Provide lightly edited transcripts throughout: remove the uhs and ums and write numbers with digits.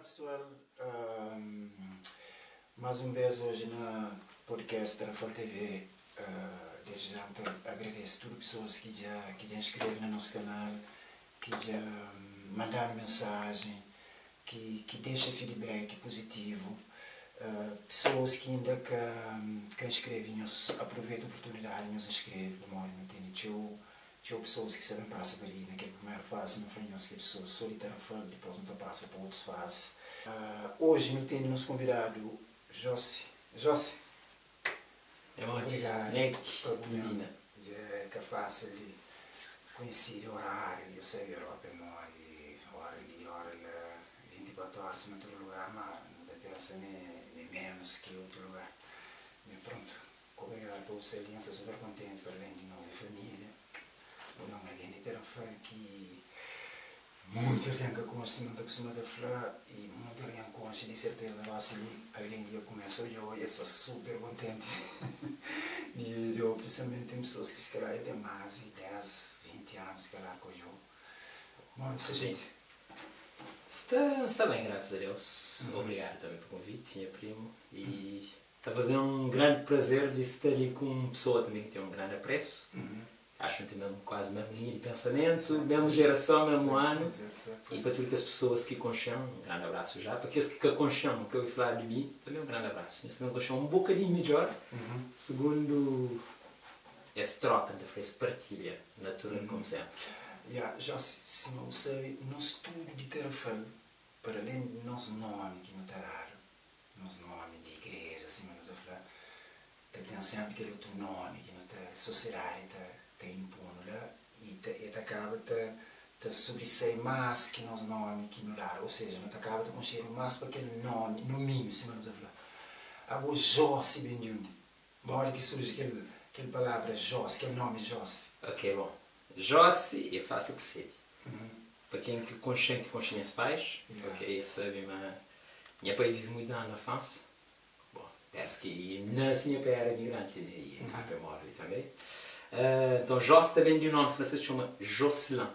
Obrigadu pessoal, más un bes oji na podcast Tarrafal TV, desde já N ta agradese tudu pessoas ki dja ki dja inskreve na nos kanal, ki dja manda-nu mensajen, ki ki dexa feedback puzitivu, pessoas ki inda ka ka inskreve nhos aproveita oportunidadi nhos inskreve pamodi nu tene txeu Txeu pesoas ki sa ben pasa pa li na kel primeru fazi, nu fla nhos ki é pesoas so di Tarrafal, dipos nu ta pasa pa otus fazi. Oji nu tene nos konvidadu Josi. Josi, obrigadu pa bu ben. Dja é ka fásil di koinsidi oráriu, dja sabe Europa é modi, óra li, óra la, 24 óra sima tudu lugar, má nu ta pensa ma é ménus ki otu lugar. Má prontu. Obrigado pa bu sta li, N sta super kontenti pa alén di nos é família. Bu é un algen di Tarrafal ki monti algen ka konxe sima N ta kustuma ta fla i monti algen konxe di serteza gosi li algen ki dja kumesa odja oji el sta super kontenti di odja-u prinsipalmenti ten pesoas ki si kalhar dja ten más di 10, 20 anu si kalhar ka odja-u. Modi bu sta xinti? Sta, sta ben grasas a Deus. Obrigadu tanbe pa konviti nha primu i Ta faze-m un grandi prazer di sta li ku un pesoa tanbe ki ten un grandi apresu. Acho nu ten mesmu kuazi mesmu linha di pensamentu, mesmu jerason, mesmu anu. I pa tudu kes pesoas ki konxe-m, un grandi abrasu já. Pa kes ki ka konxe-m, ki obi fladu di mi, tanbe un grandi abrasu. Nhos ta ben konxe-m un bokadinhu midjor sugundu es troka, N ta fla es partilha natural komu senpri. Ya, Josi, sima bu sabe, nos tudu di Tarrafal, para alen di nos nomi ki nu ta dadu, Nos nomi di igreja, sima nu ta fla, ta ten senpri kel otu nomi ki nu ta, sosiedadi ta ta inponu la i ta e ta kaba ta ta sobrisai más ki nos nomi ki nu dadu. Ou seja, nu ta kaba ta konxedu más pa kel nomi, nominhu, sima nu ta fla. Abo Josi ben di undi? Modi ki surji kel kel palavra Josi, kel nomi Josi? Ok, bon. Josi é fásil persebe. Pa ken ki konxe-m, ki konxe nhas pais, ok, es sabe ma nha pai vive muitu anu na Fransa. Bon, des ki N nase nha pai éra imigranti, ne, i e kaba e móre li tanbe. Nton, Josi ta ben di un nómi fransês ki txoma Jocelyn,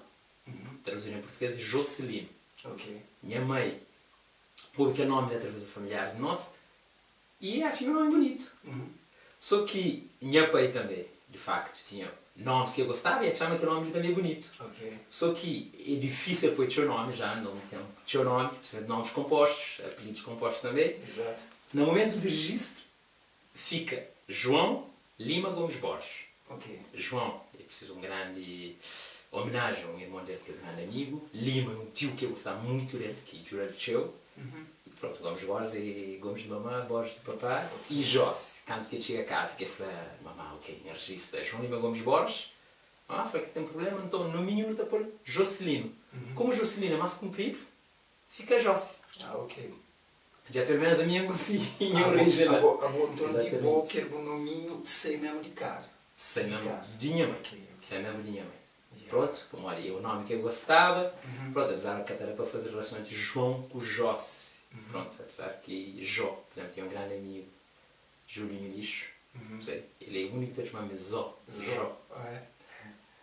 traduzidu na purtugês é Jocelino. Nha mai obi kel nómi li através di familiaris di nos I atxa nha nomi bunitu. So ki nha pai tanbe, di faktu, tinha nomis ki el gostaba i atxaba ma kel nomi li tanbe é bunitu. So ki é difisil poi txeu nomi ja, nton ten txeu nomi, principalmenti nomis konpostus, apelidus konpostus tanbe. Na mumentu di rijistu fika João Lima Gomes Borges. João é prisizu un grandi omenajen a un irmon del ki es grandi amigu. Lima é un tiu ki el gostaba muitu del, ki djuda-l txeu. E prontu, Gomes Borges é Gomes di mamá, Borges di papá. E Josi, kantu ki el txiga kaza ki el fla mamá, ok, nha rejista é João Lima Gomes Borges. Mamá fla ka ten prubléma, nton nominhu nu ta pô-l Joselino. Komu Joselino é más kunpridu, fika Josi. Ah, ok. Dja pelu ménus ami N konsigi nha orija la. Abo, abo nton di bo kel bu nominhu sai mésmu di kaza? Sai mésmu di nha mai. Sai mésmu di nha mai. Prontu, pamodi é un nómi ki el gostaba. Prontu, apezar ki ka ta da pa faze relason entri João ku Josi. Prontu, apezar ki Jó, pur izénplu, ten un grandi amigu, Julinhu Lixu, sei, el é úniku ki ta txoma-m Zó, Jó.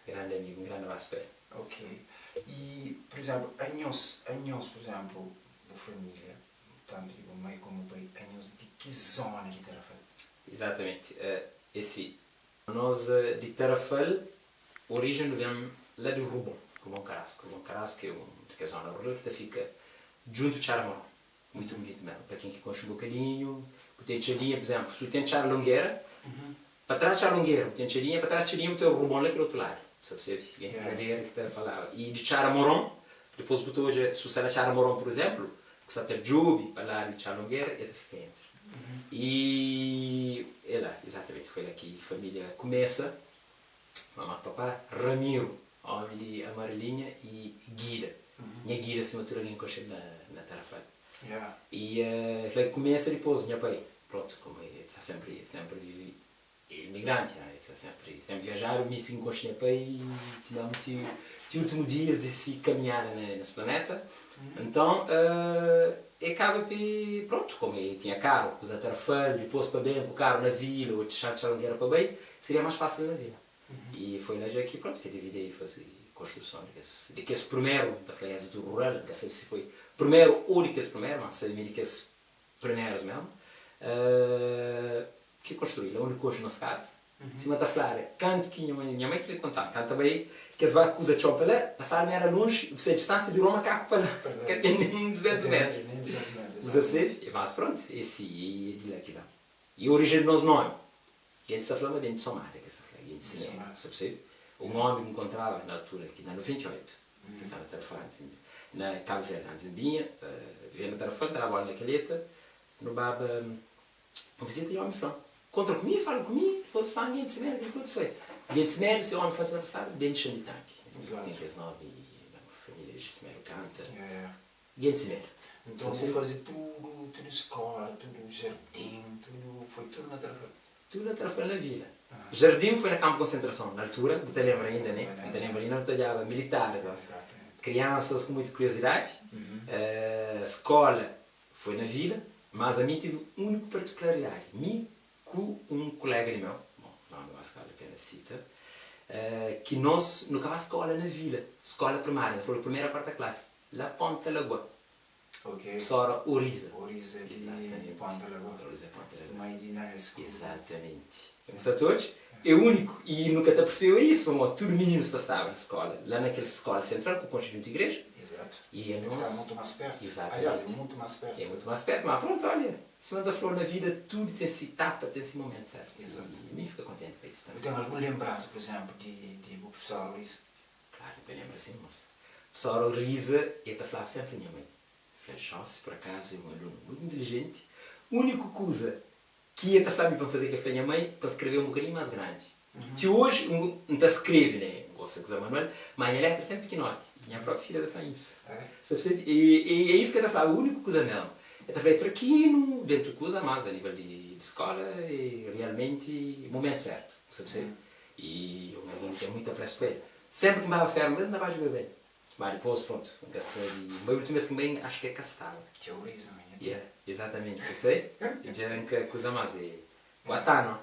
Grandi amigu, un grandi abrasu pa el. Ok. I, pur izénplu, anhos, anhos, pur izénplu, bu família, tantu di bu mai komu bu pai, anhos di ki zóna di Tarrafal? Izatamenti. É si, Nos di Tarrafal, orijen nu ben la di Rubon, Rubon Karasku. Rubon Karasku é un di kes zona rural ki ta fika djuntu Txada Maron. Muitu bunitu mesmu. Pa ken ki konxe un bokadinhu, bu ten Txadinha, pur izenplu, si bu ten Txada Longera, pa tras Txada Longera bu ten Txadinha, pa tras Txadinha bu ten Rubon la kel otu ladu. Bu sa persebe? Gentis di ladera ki ta falaba. I di Txada Moron, dipos bu ta odja, si bu sta na Txada Moron, pur izenplu, bu sta ta djobe pa ladu di Txada Longera, el ta fika entri. E é la, izatamenti, foi la ki família kumesa, mamá ku papá, Ramiro, ómi di Amarelinha i Guida, nha Guida sima tudu algen konxe-l na na Tarrafal. E la ki kumesa, dipôs nha pai, prontu, komu el sta sénpri, sénpri vive É imigranti, el sta senpri senpri viajadu, mi si N konxe nha pai ti mésmu ti ti últimu dias di si kaminhada na nes planeta. Nton e kaba pi prontu, komu e tinha karu, kuza Tarrafal, dipôs pa ben ku karu na vila ô txá Txalongera pa bai, seria más fásil na vila. I foi la dja ki prontu ki teve ideia di faze konstruson di kes di kes primeru, N ta fla êxodu rural, N ka sabe si foi. Primeru ou di kes primeru, ma sabe mi di kes primerus mesmu, ki konstrui la undi ki oji nos kaza. Sima ta fladu, kantu ki nha mai, nha mai ki konta-m, kantu ta bai, kes bai kuza txon pa la, ta fladu ma era lonji, bu sabe distánsia di Roma Kaku pa la, ka ten nen 200 métru. Bu sa persebi? Mas prontu, é si, é di la ki ben. E orijen di nos nomi, Gentis ta fla ma ben di Somália ki es ta fla, gentis Senegal, bu sa persebi? Un omi ki N nkontraba na altura ki na 98, ki sta na Tarrafal antis di na Kabu Verdi antis di N binha, ta vivia na Tarrafal, ta daba ola na Calheta, nu baba un vizita i omi fla-m, kontra ku mi, fala ku mi, dipôs fla-m gentis Senegal, dipôs foi gentis Senegal, se omi fla-m si ma ta flaba ben di Xan di Tanki, ten kes nomi na familia di Senegal kanta. Gen di medu. Nton bu faze tudu, tudu skola, tudu jardin, tudu, foi tudu na Tarrafal? Tudu na Tarrafal na vila. Jardin foi na kampu konsentrason, na altura, bu ta lenbra inda, ne? N ta lenbra inda, nu ta odjaba militaris la, kriansas ku muitu kuriozidadi. Skola foi na vila, mas ami tive uniku partikularidadi, mi ku un kulega di meu, bon, nomi gosi ka bali pena sita, ki nos nu ka ba skola na vila, skola primária, nu ta fla primeru a kuarta klasi, la Ponta Lagoa. Ok. Professora Oriza. Oriza di Ponta Lagoa. Oriza di Ponta Lagoa. Mãe di Inês ku. Exatamente. N sta ta odja, é úniku i nu ka ta percebe isso pamodi tudu mininus ta staba na skola, la na kel skola sentral ku konxe djuntu igreja. Exato. I Ta anos. fikaba mutu más pertu. Exatamente. Aliás, é mutu más pertu. É mutu más pertu, ma prontu, olha, sima N ta fla-u na vida tudu ten si etapa, ten si momentu sertu. Exato. I mi fika kontenti pa isso Bu tanbe. ten algun lenbransa, pur izenplu, di di bu professora Oriza? Klaru, N ta lenbra sin, mos. Professora Oriza, e ta flaba senpri nha mai, fla, Josi, pur akazu, é un alunu mutu intilijenti, uniku kuza ki e ta fla mi pa N faze, ke fla nha mai pa N skrebe un bokadinhu mas grandi. Ti oji, N ta skrebe, ne, N gosta di uza manual, ma nha letra é senpri pikinoti, i nha propi filha ta fla-m isu. Sa persebi? E é isu ke ta flaba, uniku kuza mesmu. E ta fla, é trakinu dentu kuza, mas a nivel di skola, é realmenti mumentu sertu. Sa persebi? I un algen ki ten muita presu pa el. Senpri ki N baba fera, un bes N ta ba djuga bem. Má dipôs, prontu, N ka sabe. N bai últimu bes ki N bai, axu ki é ka staba. Txeu risa ma nha tia. Yeah, izatamenti. Ku sei, dja N ka kuza más. É kuatu anu,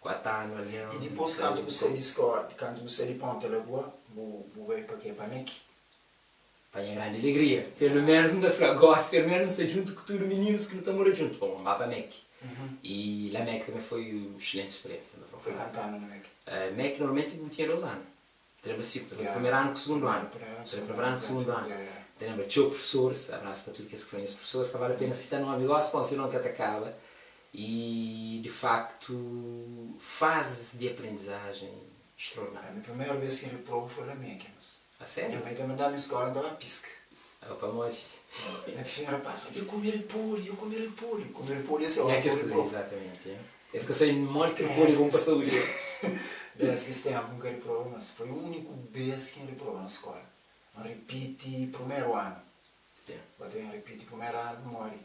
kuatu anu algen. I dipôs kantu bu sai di skola, kantu bu sai di Ponta Lagoa, bu bu bai pa ke? Pa Meki? Pa nha grandi alegria. Pelu ménus N ta fla, gósi pelu ménus N sta djuntu ku tudu mininus ki nu ta mora djuntu. Bon, N ba pa Meki. I la Meki tanbê foi un excelenti speriénsia, N ta fla. Foi kantu anu na Meki? Meki normalmenti bu tinha dos anu. Ta lenbra si, ta faze primeru anu ku sugundu anu. Ta lenbra primeru anu ku sugundu anu. Ta lenbra txeu profesoris, abrasu pa tudu kes ki foi nhas profesoris, ka bali pena sita nomi gosi, pon sinon ka ta kaba. I di faktu fazis di aprendizajen extraordinariu. Ami primeru bes ki N reprovu foi la Meki, mas A sériu? Nha mai ta mandaba mi skola N ta ba piska. Ah, pamodi? Na fin rapaz fla, dja kume repolho, dja kume repolho. Kume repolho é se Nha ora kes ku kuze, reprovu. exatamente. Es ka sabe modi ki repolho é bon pa saúdi. Des ki es tempu N ka reprova mas foi uniku bes ki N reprova na skola. N ripiti primeru anu. Ba ta ben ripiti primeru anu pamodi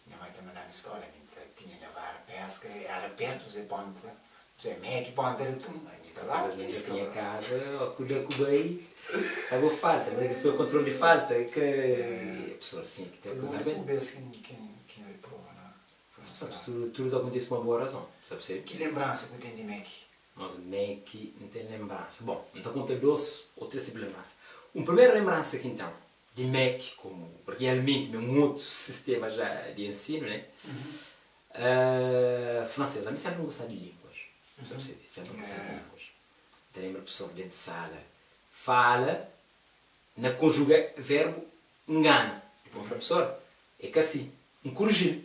nha mai ta mandaba mi skola, mi ta tinha nha vara peska, era pertu Zé Ponta. Zé Mé ki ponta di tum a mi ta ba Talvez piska tinha bro. casa ó ku da ku bai abo falta mas é ki kontrol di falta é ka pessoas tinha ki ter Foi kuza úniku ben. bes ki ki ki N reprova na Mas sabes tudu tudu ta kontise pa un boa razon sa persebi. Ki lembransa ku ten di Meki? Mas Meki N ten lembransa bon N ta konta dos ô tres tipu di lembransa un primeru lembransa ki N ten di Meki komu realmenti mi é un otu sistema ja di ensinu né Fransês, ami sénpri N gostaba di línguas, N ta persebi, sénpri N gostaba di línguas. N ta lenbra profesor déntu sala fala na konjuga vérbu ngana. Dipôs N fla, profesor, é ka si. N koriji-l.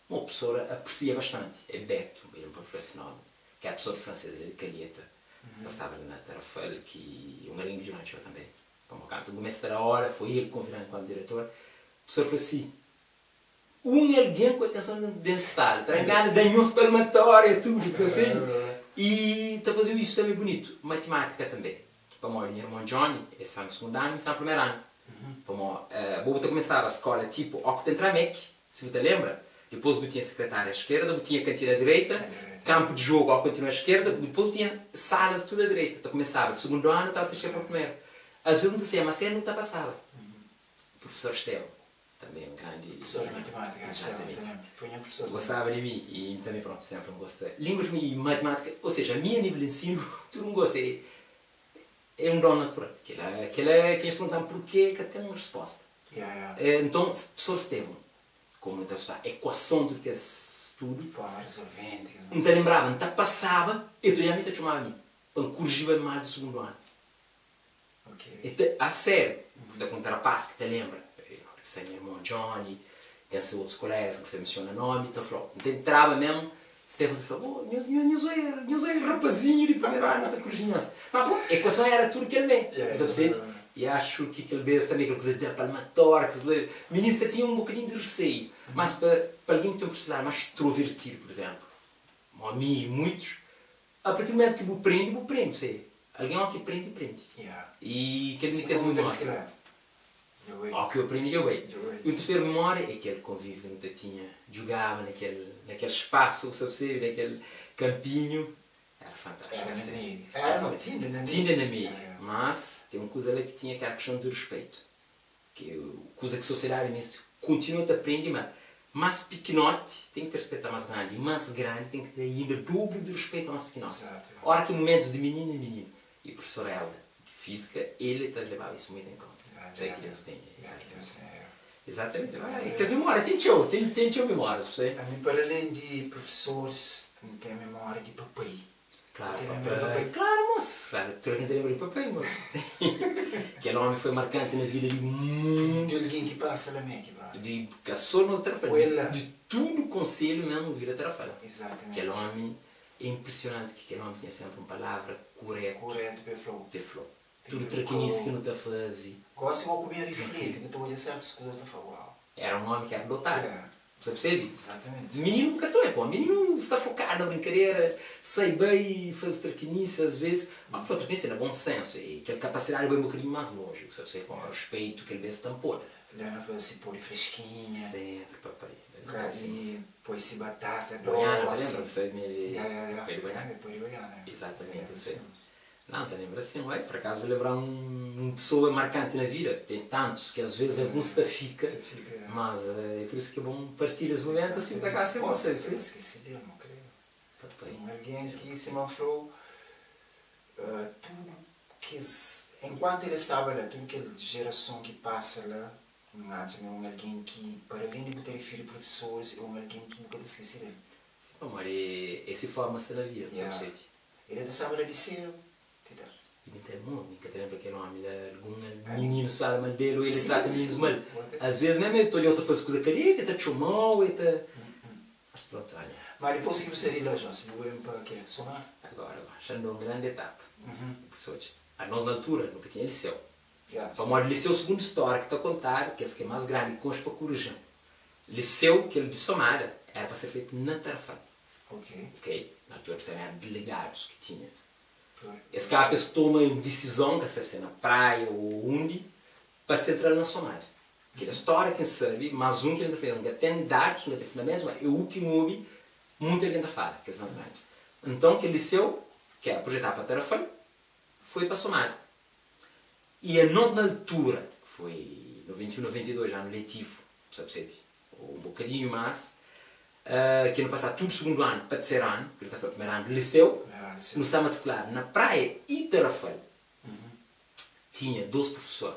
Ma profesor apresia bastánti. É Beto, el N pode fla se nómi, ki éra profesor di fransês, el é di Calheta, ta staba la na Tarrafal, ki un algen ki djuda-m txeu tanbê. Pamodi kantu N kumesa ta da óla, foi el ki konvida-m enkuantu diretor. Profesor fla si, Un algen ku atenson dentu sala, ta ngana da nhos palmatória tudu, bu sabe sigi? I ta faze-u isu tanbe bunitu. Matimátika tanbe, pamodi nha irmon Johnny, el sta na sugundu anu, mi sta na primeru anu. Pamodi bo bu ta kumesaba skóla tipu ó ku ta entra mek, si bu ta lenbra, dipôs bu tinha sekretária à skerda, bu tinha kantina à direita, kanpu di jogu ó kontinua à skerda, dipôs bu tinha salas tudu à direita. Ta kumesaba di sugundu anu, tava ta txiga pa primeru. Asvês nu ta saia más sédu, nu ta pasaba. Profesor Stevão. Tanbe un grandi. Professor di matimátika, Exatamente. Exatamente. Foi nha professor tanbe. Gostaba di mi i tanbe prontu, senpri N gosta. Línguas i matimátika, ou seja, ami a nível di ensinu, tudu N gosta. É é un don natural. Kila kila ki nhos pergunta-m purke, ka ten resposta. Nton, profesor Stevon, komu nu ta fla, ekuason tudu kes studu, N ta lenbraba, N ta pasaba, el ta odjaba mi, ta txomaba mi pa N kurijiba el más di sugundu anu. El ta, a sériu, bu ta konta rapás ki ta lenbra, ki sta nha irmon Johnny, ten se otus kolégas ki sa mensiona nómi, ta fla-u. N ta entraba mésmu, Stevon ta fla, Bo, nhos, nhos oi, nhos oi rapazinhu di primeru anu ta kuriji nhos. Ma prontu, ekuason éra tudu kel mê, bu ta persebe? I axu ki kel bês tanbê kel kuza di da palmatória, kes kuza, minis ta tinha un bokadinhu di reseiu. Mas pa, pa algen ki ten un personalidadi más strovertidu, pur izénplu, mo mi i muitus, a partir di mumentu ki bu prende, bu prende, bu sabe? Algen óki prende, prende. I kel mi kes memória. Óki eu prende, dja bai. I un terseru memória é kel konvíviu ki nu ta tinha, djugaba na kel, na kel spasu, bu sa persebe, na kel kanpinhu. Éra fantástiku, a sériu. Tinda na meiu. Mas ten un kuza la ki tinha ki éra kiston di ruspetu. Ki kuza ki sosiedadi meste kontinua ta prende ma más pikinoti ten ki ta rispeta más grandi i más grandi ten ki ta inda dobru di rispeitu a más pikinoti. Ora ki mumentus di mininu é mininu. I profesor Elda di fízika el ta lebaba isu muitu en konta. Sei ki Deus tenha. Exatamente. Exatamente. Kes memória ten txeu, ten txeu memórias, bu sabe? Ami para alén di profesoris N ten memória di papai. Claro, papai. Claro, mos. Claro, tudu algen ta lenbra di papai, mos. Kel omi foi markanti na vida di muntus. Di algen ki pasa la mé ki ba. Di ka so nos Tarrafal, di tudu konselhu mesmu Vila Tarrafal. Exatamente. Kel omi é impresionanti ki kel omi tinha senpri un palavra kuretu. Kuretu pa e fla-u. Pa e fla-u. Tudu trakinisi ki nu ta fazi. Gosi bo ku ben rifleti, bu ta odja sertus kuza bu ta fla, uau. Era un omi ki era dotadu. Bu ta persebi? Exatamente. Mininu ka ta oia, pô. Mininu sta fokadu na brinkadera, sai bai, fazi trakinisi as ves. Ma ku fla trakinisi na bon sensu, e kel kapasidadi bai un bokadinhu mas lonji, bu ta persebi? Pô, ruspetu kel bes ta npoda. Lena fazi si pô di freskinha. Sempri, papai. Ka i poi si batata dosi. Baiana, ta lenbra? Bu sabe mi é pai di baiana. Pai di baiana. Exatamente, bu sabe. Não, ta lembra sim. Ué, por acaso vou lembrar um pessoa marcante na vida. Tem tantos que às vezes alguns ta fica, mas é por isso que é bom partilha es momento assim por acaso que é bom sabe. Pô, esqueci dele, não creio. Papai. Um alguém que se não falou tudo que enquanto ele estava lá, tudo aquela geração que passa lá, não acha é um alguém que, para além de botar filho professores, é um alguém que nunca te esqueci dele. Sim, amor, e esse forma está na vida, yeah. Sabe? El ta staba la di séu ti ta. I mi ta mo, mi ka ta lenbra kel omi la, algun mininus fala mal del o el trata mininus mal. As ves mesmu el ta odjau ta fazi kuza ka debi, el ta txomau, el ta. Mas prontu, olha. Ma dipos ki bu sai di la, Josi, bu ben pa ke? Somar? Agora, agora, xa nu da un grandi etapa. Bu sa odja, anos na altura nu ka tinha liseu. Pamodi liseu, sugundu stória ki ta kontadu, kes ki é mas grandi ki konxe pa kurija-m, liseu kel di Somada era pa ser fetu na Tarafal. Ok. Ok, na altura precisa era delegados ki tinha. Es ka pa es toma un disizon, ka sabe se na praia ou undi, pa sentral na Somada. Kel storia ki N sabe, mas un ki N ta fla, N ka ten dados, N ka ten fundamentos, ma é u ki N obi muita algen ta fala, kes más grandi. Nton kel liseu, ki era projetadu pa Tarrafal, foi pa Somada. I anos na altura, foi 91, 92, anu letivu, bu sa persebi? Ou un bokadinhu más, ki nu pasá tudu sugundu anu pa terseru anu, ki nu ta fla primeru anu di liseu, nu sta matrikuladu na Praia i Tarrafal. Tinha dos prufesor,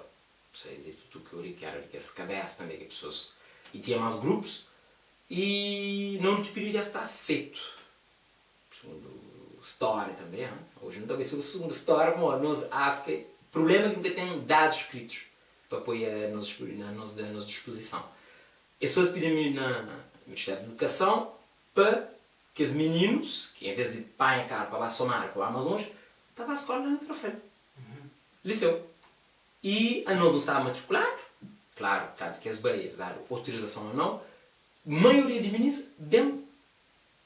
prufesor Ezé Tutu ki ki éra di kes kabésa tanbê, ki pesoas, i tinha más grupus, i na undi ki piridu dja sta fetu, sugundu stória tanbê, oji nu ta bai sugundu stória pamodi nos Áfrika, prubléma ki nu ka ten dadus skritus. pa poi a nos na nos na nos dispozison. Es faze pidi na Ministériu di Edukason pa kes mininus ki en ves di panha karu pa ba Somada pa ba mas lonji, ta ba skola la na Trafel, liseu. I anos nu staba matrikuladu, klaru, kantu ki es bai es dadu otorizason o nau, maioria di minis ben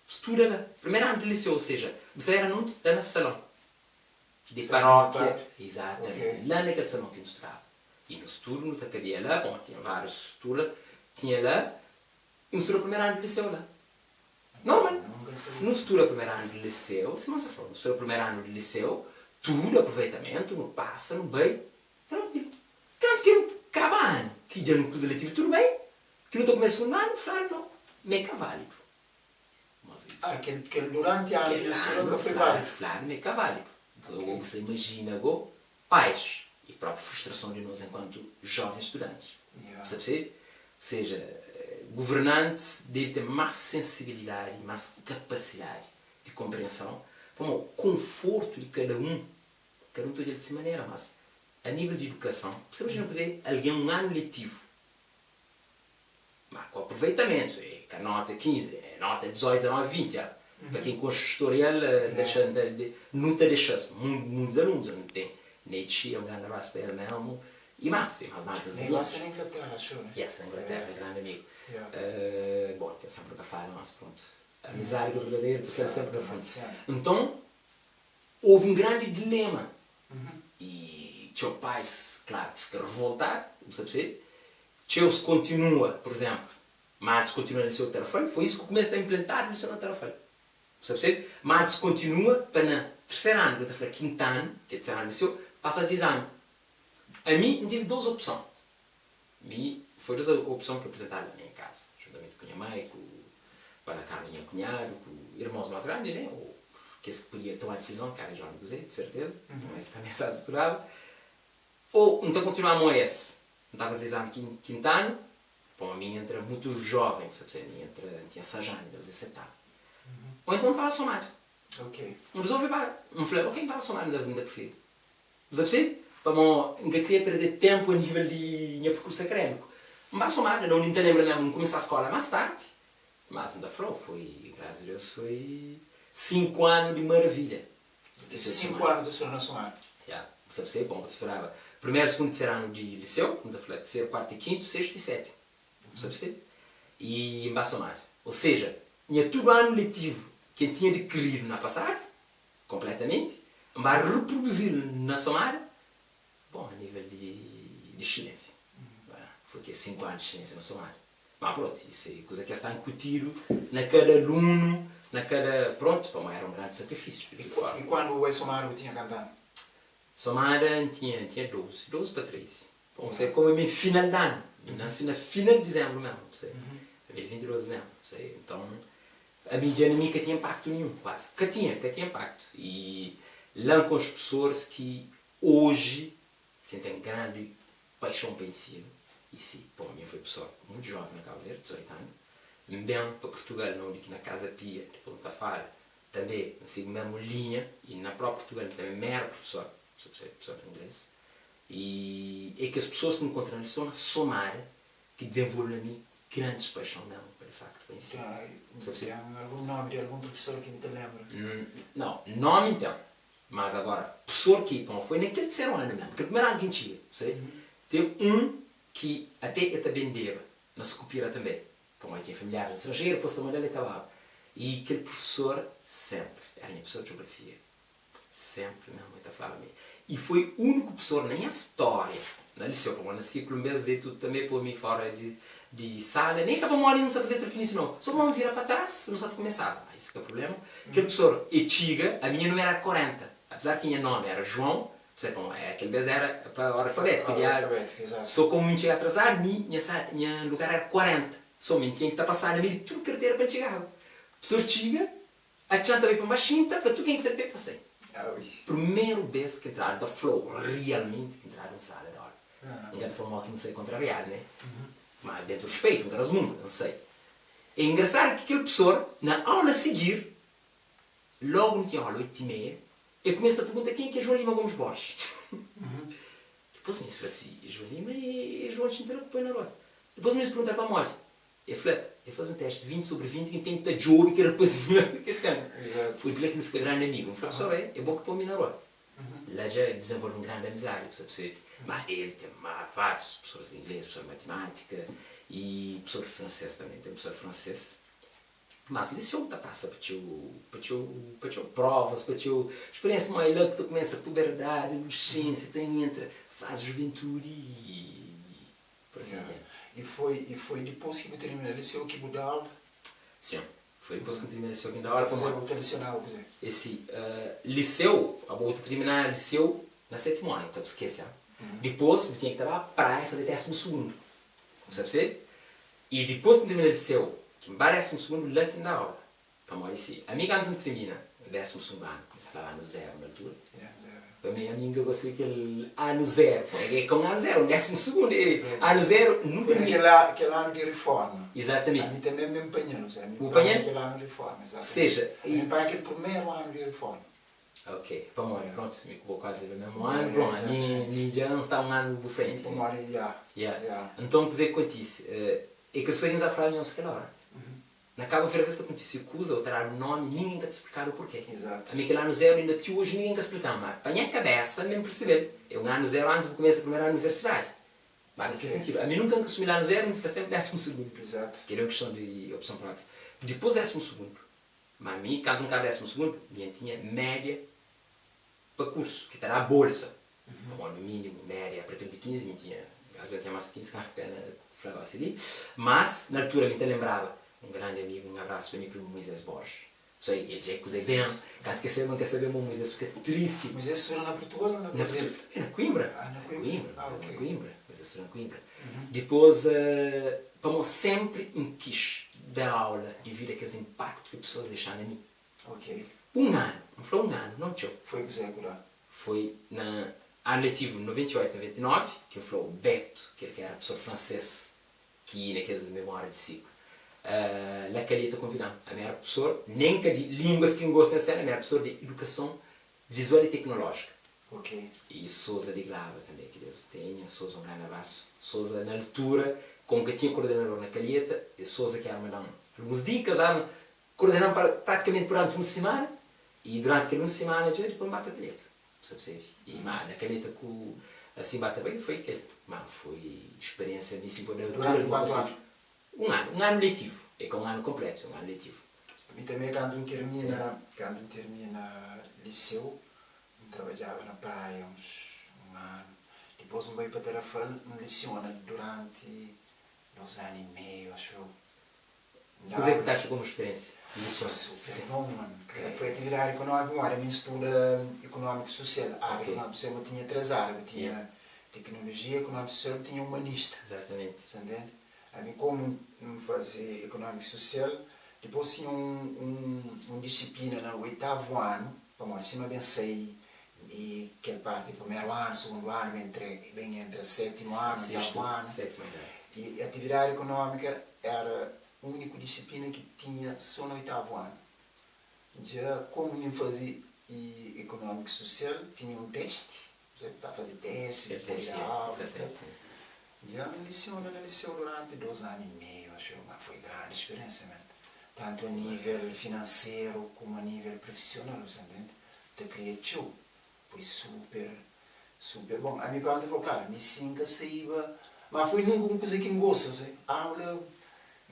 studa la. Primeru anu di liseu, ou seja, bu sa era nunde? La na salon. Di parókia, izatamenti, la na kel salon ki nu studaba. I nos tudu nu ta kabia la, bon, tinha várius tudu la, tinha la, nu studa primeru anu di liseu la. Normal. Nu studa primeru anu di liseu, sima N sta fla-u, nu studa primeru anu di liseu, tudu aproveitamentu, nu pasa, nu bai, trankuilu. Kantu ki nu kaba anu, ki dja nu kuza letivu tudu bai, ki nu ta kumesa sugundu anu, fladu no, ma é ka válidu. Ah, kel, kel duranti anu Kel nha sura anu ka foi fladu, válidu. fladu ma é ka válidu. Ok. Bo bu sa imajina go, pais e própi frustrason di nos enkuantu jovens studantis. Bu sta persebi? Ou seja, governantis debe ten más sensibilidadi, más kapasidadi di konprienson, pamodi konfortu di kada un, kada un ta odja-l di se manera, mas a nível di idukason, bu sta imajina kuzê algen un anu letivu, ma ku aproveitamentu, é ka nota 15, é nota 18, 19, 20, ah, pa ken konxe storial, dexa, nu ta dexa-s, muntus alunus, nu ten Neitchi, un grandi abrasu pa el mesmu, E más, e más maltas Amigo sta na Inglaterra, acho eu, né? Yeah, sta na Inglaterra, é grandi amigo. Bom, ten sempre ka fala, mas pronto. Amizadi ki é verdadeiro ta sai sempre na frenti. Nton, houve um grandi dilema. E txeu pais, claro, fika revoltadu, bu sta percebe? Txeus kontinua, por exemplo, Matos kontinua na liceu Tarrafal, foi isso ku kumesa ta implantadu liceu na Tarrafal. Bu sta percebe? Matos kontinua pa na terceru anu, ku ta fla kintu anu, ki é terceru anu di liceu, pa faze exami. Ami N tive dos opson. Mi foi dos opson ki aprizentadu na nha kaza, juntamenti ku nha mai, ku Bala Carlos nha kunhadu, ku irmons mas grandi ne, o kes ki pudia toma disizon, ki era João ku Zé, di serteza, ma es tanbe sa studaba. O N ta kontinua mo es, N ta faze izami kintanu, bon ami N entra mutu joven, bu sabe, mi entra N tinha 6 anu, N ta faze 7 anu. O enton N ta ba somadu. N rizolve ba, N fla, ok N ta ba somadu, N ta prifiri. Bu sa persebi? Pamo N ka kria perde tenpu a nivel di nha perkursu akademiku. N ba somada na undi N ta lenbra mesmu, N kumesa skola mas tardi, mas N ta fla-u, foi, grasas a Deus, foi 5 anu di maravilha. 5 anu ta studa na somada? Ya, bu sa persebi? Pamo bu ta studaba primeru, sugundu, terseru anu di liseu, N ta fla terseru, kuartu i kintu, sextu i setimu. Bu sa persebi? I N ba somada. Ou seja, nha tudu anu letivu ki N tinha dikiridu na pasadu, Konpletamenti, N ba reproduzil na somada, bon, a nivel di di exselensia. Foi kes 5 anu di exselensia na somada. Ma prontu, isu é kuza ki es ta nkutidu na kada alunu, na kada, prontu, pamodi era un grandi sakrifisiu, di tudu forma. I kuandu bu bai somada bu tinha kantu anu? Somada N tinha, N tinha 12, 12 pa 13. Bon, N sai komu mi final di anu, mi nasi na final di dizembru mesmu, bu sabe, ami é di 22 di dizembru, bu sabe, nton Ami dja na mi ka tinha inpaktu ninhun, kuazi ka tinha, ka tinha inpaktu. I la N konxe pesoas ki oji sin ten grandi paixon pa ensinu i si, bon, mi foi pessoa mutu joven na Kabu Verdi, 18 anu, N ben pa Purtugal na undi ki na Kaza Pia, dipos N ta fala, tanbe N sigi mesmu linha i na propi Purtugal mi tanbe mi era prufesor, prufesor di ingles, i e kes pesoas ki N nkontra na liseu na somada ki dizenvolve na mi Grandis paixon mesmu pa di facto pa ensina. Ten algun nomi di algun professor ki bu ta lembra? Nau, nomi N ten, mas agora professor ki pamo foi na kel terceru anu mesmu, kel primeru anu ki N txiga, bu sabe? Ten un ki ate e ta bendeba na Sukupira tanbe, pamo e tinha familiaris na stranjeru, depois ta mandal e ta baba. I kel professor sempri era nha professor di geografia. Sempri mesmu el ta flaba mi. I foi uniku pessoa na nha storia na liceu, pamodi na siklu n bes e tudu tanbe poi mi fora di sala, nen ka pamodi n sa faze trukinisu nau, so pamodi n vira pa tras n sa ta kumesaba, ma isu ka problema. Kel pessoa e txiga, ami nha numeru era 40, apesar ki nha nomi era João, pse pamodi kel bes era pa orde alfabetiku, di A, so komu mi txiga atrasadu mi nha nha lugar era 40, so mi n tinha ki ta pasaba na meiu di tudu kartera pa n txigaba. Pessoa txiga, Atxan ta bai pa nbaxinhu ta fla tudu ken ki sta di pe pa sai. Primeru bes ki ntradu ta fla-u rialmenti ki ntradu un sala di aula. N ka ta fla mo ki N sai kontrariadu ne. Ma dentu rispeitu N ka rasmunga, N sai. E engrasadu ki kel pessoa na aula sigir, logu nu tinha aula oitu i meia, e kumesa ta pergunta ken ki e João Lima Gomes Borges. Dipos mi fla si, João Lima e João Xintela ku poi na rua. Dipos mi pergunta-l pamodi. E fla, E faze un teste 20 sobri 20 ki N ten ki ta djobe kel rapazinhu la ki ten. Foi di la ki nu fika grandi amigu. N fla, Profesor, é bo ki pô-mi na rua. La dja dizenvolve un grandi amizadi, bu sa persebe. Ma el ten ma várius profesoris di inglês, profesor di matimátika i profesor di fransês tanbê. Ten profesor di fransês. Mas liseu ta pasa pa txeu, pa txeu, pa txeu próvas, pa txeu spiriénsia. Ma é la ki ta kumesa puberdadi, adolescênsia, ta entra fazi juventudi i. E foi e foi dipôs ki bu tirmina liseu ki bu da aula? Sim, foi dipôs ki N tirmina liseu ki N da aula. Ta faze bu ta lesionaba kuzê? E si, liseu, abo bu ta tirmina liseu na sétimu anu, ka bu skese ha. Dipôs bu tinha ki ta ba praia faze désimu sugundu, bu sa persebi? E dipôs ki N tirmina liseu, ki N ba désimu sugundu, la ki N da aula. Pamodi si, ami kantu N tirmina désimu sugundu anu, ki N sta flaba anu zeru na altura. Pa mi, ami N ka gosta di kel anu zeru. Pô, é ka un anu zeru, un désimu sugundu. É anu zeru, nunka Foi ninguém. nakel kel anu di riforma. Izatamenti. Ami tanbe mi N panha-l, osea, mi Bu N panha panha-l? kel anu di riforma, Ou izatamenti. seja, Ami i. N panha kel primeru anu di riforma. Ok, pamodi, prontu, mi ku bo kuazi é mésmu Ya, anu, ya, pron, ami izatamenti. mi dja N sta un anu bu frenti. Pamodi, ya, Ya. ya. Nton, kuzê ki kontise? É kes serinhas a fla nhos kel óra. Na Cabo Verde sta kontise kuza ou ta dadu nomi ningin ka ta splikadu porke. Exato. Ami kel anu zero inda ti oji ningin ka splikan ma pa nha kabesa mi n'persebel é un anu zero antis bu kumesa primeru anu universidadi. Ma ka faz sentidu. Ami nunka n'ka sumil anu zero mi ta fla senpri desimu sugundu. Exato. Kel é un kiston di opson propi. Dipos desimu sugundu ma mi kantu n'kaba desimu sugundu mi N tinha media pa kursu ki ta da bolsa pamodi no minimu media a partir di 15 mi tinha graças a Deus tinha mas ki 15 ka pena fla gosi li mas na altura mi ta lembraba un grandi amigu un abrasu pa nha primu Moisés Borges so el dja é kuze ben kantu ke sabe ma nka sabe ma Moisés fika tristi Moisés studa na Portugal ou na na Brasil? Portugal na Coimbra Ah, na na Coimbra. Coimbra Ah, Moisés ok. na Coimbra Moisés studa na Coimbra dipos pamo sempri N kis da aula devidu a kes impaktu ki pesoas dexa na mi Ok. Un anu, N fla un anu, non txeu. Foi kuzé ku la? Foi na anu letivu 98, 99 ki N fla-u Beto, kel ki éra profesor fransês ki na kes memória di siklu, la Kalia ta konvida-m. Ami éra profesor, nen ka di línguas ki N gosta na séna, ami éra profesor di idukason vizual i teknolójika. Ok. I Sousa di Glava tanbê, ki Deus tenha. Sousa, un grandi abrasu. Sousa, na altura, komu ka tinha kordenador na Calheta, é Sousa ki éra ma da-m alguns dikas, ah, Kordenan pa pratikamenti duranti un simana y duranti kel un simana dja dipôs N ba pa Calheta, bu sa persebi? Y ma na Calheta ku asin ba ta bai foi kel, ma foi speriensia mi sin pode da Duranti altura kuantu anu? Un anu, un anu letivu, é ka un anu konpletu, é un anu letivu. Mi tanbe kantu N termina, kantu N termina liseu, N trabadjaba na praia uns un anu, dipôs N bai pa Tarrafal, N lesiona duranti dos anu y meiu axu eu. Kuzê ki ta atxa komu speriensia? Foi super bon, mano. Foi atividadi ikonómiku pamodi ami N studa ikonómiku susial. Ária ikonómiku susial bu tinha três ária, bu tinha teknolojia, ikonómiku susial, bu tinha umanista. Exatamente. Sa ntende? Ami komu N faze ikonómiku susial, dipôs tinha un un disiplina na oitavu anu, pamodi sima ben sai di kel parti di primeru anu, sugundu anu, ben ben entra sétimu anu, oitavu anu. I atividadi ikonómika Éra úniku disiplina ki tinha sô na oitavu anu. Dja komu mi N faze Ikonómika i Susial, tinha un testi, bu sabe, ta faze testi, Kel testi, da aula i tal. Dja N lisiona na liseu duranti dos anu i meiu, axu eu, ma foi grandi spiriénsia men, tantu a nível finanseru komu a nível profisional, bu sa ntende? Ta kria txeu, foi super Super bon. Ami propi ta fla, klaru, mi si N ka saiba, ma foi nunka un kuza ki N gosta, bu sabe. Aula,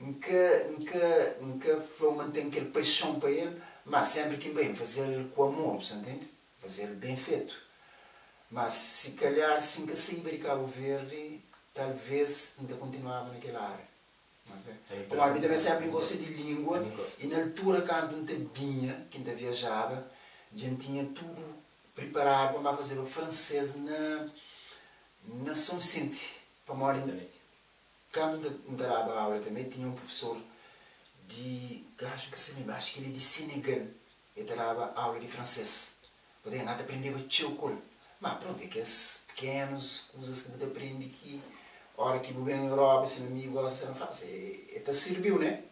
N ka, N ka, N ka fla-u ma N ten kel paixon pa el, ma senpri ki N bai, N faze-l ku amor, bu sa ntende? N faze-l ben fetu. Ma si kalhar, si N ka saiba di Kabu Verdi, talves N ta kontinuaba na kel ária. Pamodi mi tanbe senpri N gosta di lingua i na altura kantu N ta binha, ki N ta viajaba, dja N tinha tudu Priparadu pa N ba fazeba fransês na na São Vicente, pamodi kantu N ta daba aula tanbe tinha un profesor di, gaju ka sabe ma axu ki el é di Senegal, el ta daba aula di fransês, pabia N ta prendeba txeu ku el. Ma prontu, é kes pekenus kuzas ki bu ta prende ki ora ki bu ben Europa, si un amigu gosta na Fransa, e ta sirbi-u, ne?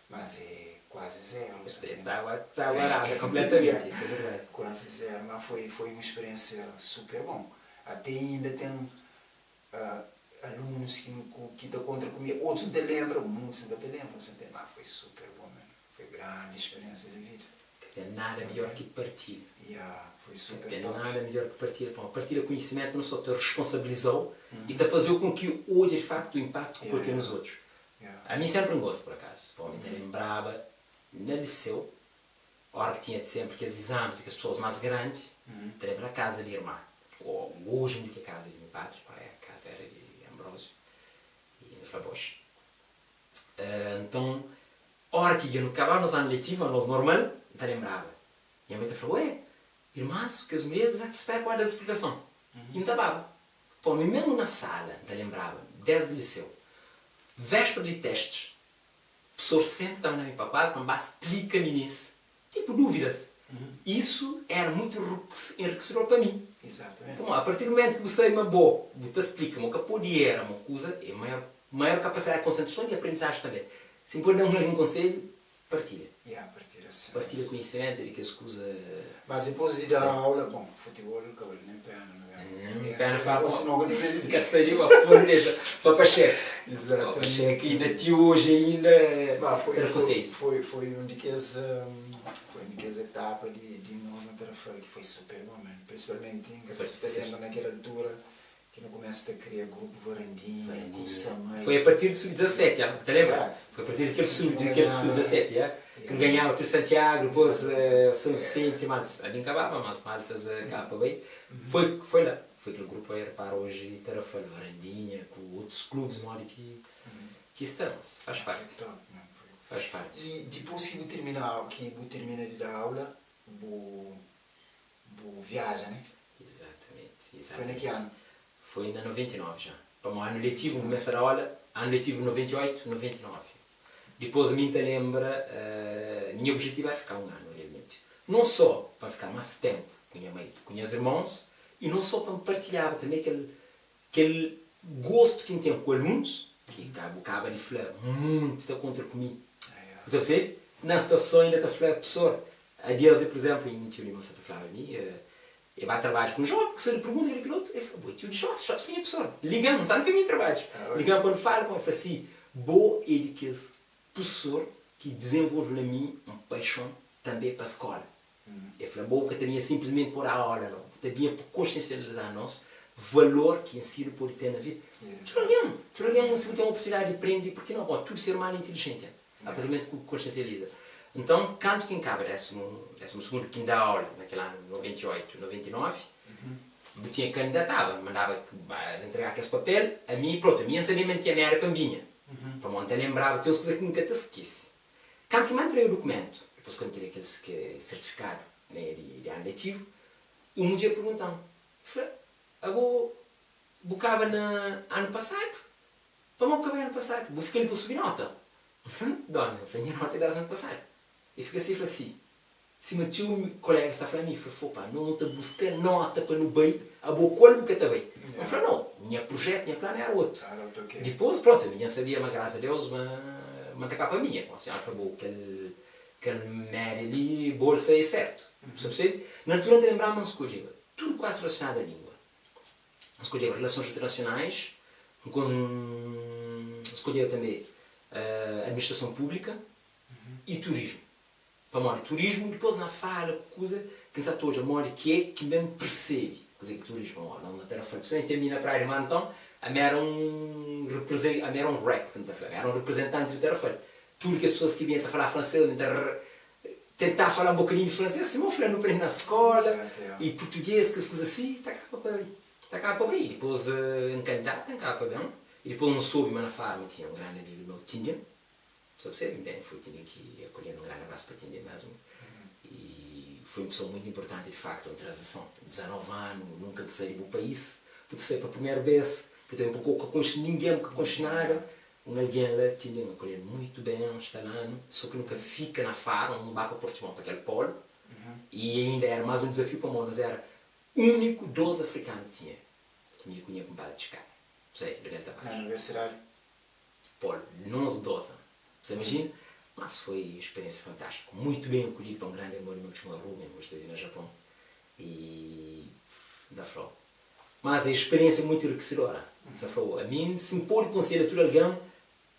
Mas é kuazi zero. Estaba arada completamente, isso é verdade. Kuazi zero, mas foi foi um experiência super bom. Até inda tem alunos ki ki ta contra ku mi, outros n ta lembra, muitos n ka ta lembra, mas foi super bom mesmo, foi grandi experiência di vida. Ka ten nada midjor ki partilha. Ya, foi super Ka ten top. nada midjor ki partilha, pamodi partilha konhisimentu non so ta responsabiliza-u i ta faze-u kon ki odja di faktu inpaktu ki pode ten nos otus. Ami senpri N gosta, pur akazu, pamodi N ta lenbraba na liseu, óra ki tinha senpri kes izamis di kes pesoas más grandi, N ta lenbra na kaza di irma, ô oji di ki é kaza di nha padri, ora é kaza éra di Ambróziu, i N fla box. Nton, óra ki dja nu kababa nos anu letivu, anos normal, N ta lenbraba. Nha mai ta fla, Ué, irmas, kes mulheris ta spera pa da splikason. I N ta baba. Pô, mi mesmu na sala, N ta lenbraba, desdi liseu, véspera di testis, profesor senpri ta manda-mi pa kuadru pa N ba splika minis, tipu, dúvidas. Isu éra mutu enrikesedor pa mi. Exatamente. Pamodi, a partir di mumentu ki bu sabe ma bo, bu ta splika ma bu ka pode era ma kuza, é maior, maior kapasidadi di konsentrason i di aprendizaji tanbe. Si N pode da un algen konsedju, partilha. Ya, partilha sin. Partilha konhisimentu di kes kuza. Mas dipôs di da aula, bon, futibol ka bali nen pena, no é? Nen pena fla, bo sinau ka ta sai di li. Ka ta sai di li, futibol nu dexa pa Pacheco. Exatamente. Pa Pacheco inda ti oji ainda Ba, foi, ta da konsedjus. foi, foi un di kes, foi un di kes etapa di, di nos na Tarrafal ki foi super bon, man. Prinsipalmenti, N ka sa si bu ta lenbra na kel altura Ki nu kumesa ta kria grupu Varandinha, ku Samai. Foi a partir di sub 17, ya, bu ta lenbra? Foi a partir di kel sub, di kel sub 17, ya, ki nu ganhaba tudu Santiagu, dipôs São Vicente, maltas, ali N kababa, mas maltas kaba pa bai. Foi, foi la, foi kel grupu aí, repara oji Tarrafal, Varandinha, ku otus klubis modi ki, ki sta, mas faz parti, faz parti. I dipôs ki bu tirmina, ki bu tirmina di da aula, bu Bu viaja, né? Exatamente, exatamente. Foi na ki anu? Foi na 99 já. Pamodi anu letivu N kumesa da aula anu letivu 98, 99. Dipôs mi N ta lenbra, nha objetivu éra fika un anu realmenti. Non só pa N fika más ténpu ku nha mai, ku nhas irmons i non só pa N partilhaba tanbê kel kel gostu ki N ten ku alunus, ki ka bu kaba di fla munti ta kontra ku mi. Bu ta persebe? Na stason inda ta fla, Profesor, A dias di, pur izénplu, un tio di mi sa ta flaba mi, e ba trabadju ku un jóven, profesor di pergunta kel kel otu, el fla, bo é tio di Xós? Xós fla, nha profesor, liga-m, N sta na kaminhu di trabadju, liga-m pa N fala ku el, el fla si, bo é di kes profesor ki dizenvolve na mi un paixon tanbê pa skóla. El fla, bo ka ta binha sinplismenti pa da aula, nau, bu ta binha pa konsiensializa nos valor ki ensinu pode ten na vida. Tudu algen, tudu algen, si bu ten oportunidadi di prende, purki nau? Pamodi tudu ser umanu é intilijenti. A partir di mumentu ku konsiensializa. Nton, kantu ki N kaba désimu, désimu sugundu ki N da aula na kel anu 98, 99, bu tinha kandidataba, N mandaba ba ntrega kes papel, ami, prontu, ami N sabia ma N tinha méda pa N binha, pamodi N ta lenbraba, ten uns kuza ki N ka ta skese. Kantu ki N ba ntrega dukumentu, dipôs ku N ntrega kel sertifikadu, né, di anu letivu, un mudjer pergunta-m, fla, Abo bu kaba na anu pasadu? Pamodi bu ka bai anu pasadu? Bu fika li pa subi nota? N fla, Nau, dona. N fla, Nha nota é des anu pasadu. E fika si, e fla si, Sima txeu kolégas ta fla mi, fla, Fô pá, no ta buska nota pa nu bai, abo kual bu ka ta bai? N fla, Nau, nha prujétu, nha planu éra otu. Dipôs, prontu, ami dja N sabia ma, grasa a Deus, ma ma N ta kaba pa minha. Bom, sinhora fla, Bo, kel kel média li, bolsa é sértu. Bu sta persebi? Na altura N ta lenbraba ma N skodjeba tudu kuazi relasionadu a língua. N skodjeba Relasons Internasionais, N skodjeba tanbe Administrason Públika i Turismu. Pamodi turismu, dipôs na fala ku kuza ki N sa ta odja modi ki é ki N ben persebe kuzê ki turismu. Pamodi la na Tarrafal, principalmenti ami na Praia di Mar, nton, ami éra un ami éra un rep ki N ta fla, ami éra un reprezentanti di Tarrafal. Tudu kes pesoas ki binha ta falaba fransês, ami ta Tentar fala un bokadinhu di fransês, sima bu fla, nu prende na skola, i purtugês, kes kuza si, ta kaba pa ta kaba pa bai. Dipôs N kandidata, N kaba pa ben, i dipôs N sobi ma na Faro tinha un grandi amigu di meu, Tindian, sabe se, ben, foi Tindian ki akolhenu, un grandi abrasu pa Tindian mesmu, i foi un pesoa muitu inpurtanti di faktu, un tranzison, 19 anu, nunka bu sai di bu país, bu ta sai pa primeru bes, bu ta ben pa ka konxe ningen, bu ka konxe nada, Un algen la ti nen akolhel muitu ben, sta la anu, so ki nu ka fika na Faro, nu ba pa Portimão, pa kel polu, i ainda era mas un dizafiu pamodi nos era uniku dos afrikanu ki tinha, mi ku nha kunpadri Txikada, José Leonel Tavares. Na universidadi? Polu, nos dos, ah, bu sa imajina? Mas foi un speriensia fantastiku, muitu ben akolhidu pa un grandi irmon di meu ki txoma Ruben, oji ta vive na Japon, i N ta fla-u, Mas é speriensia muitu enrikesidora. N sa fla-u, ami si N pode konselha tudu algen,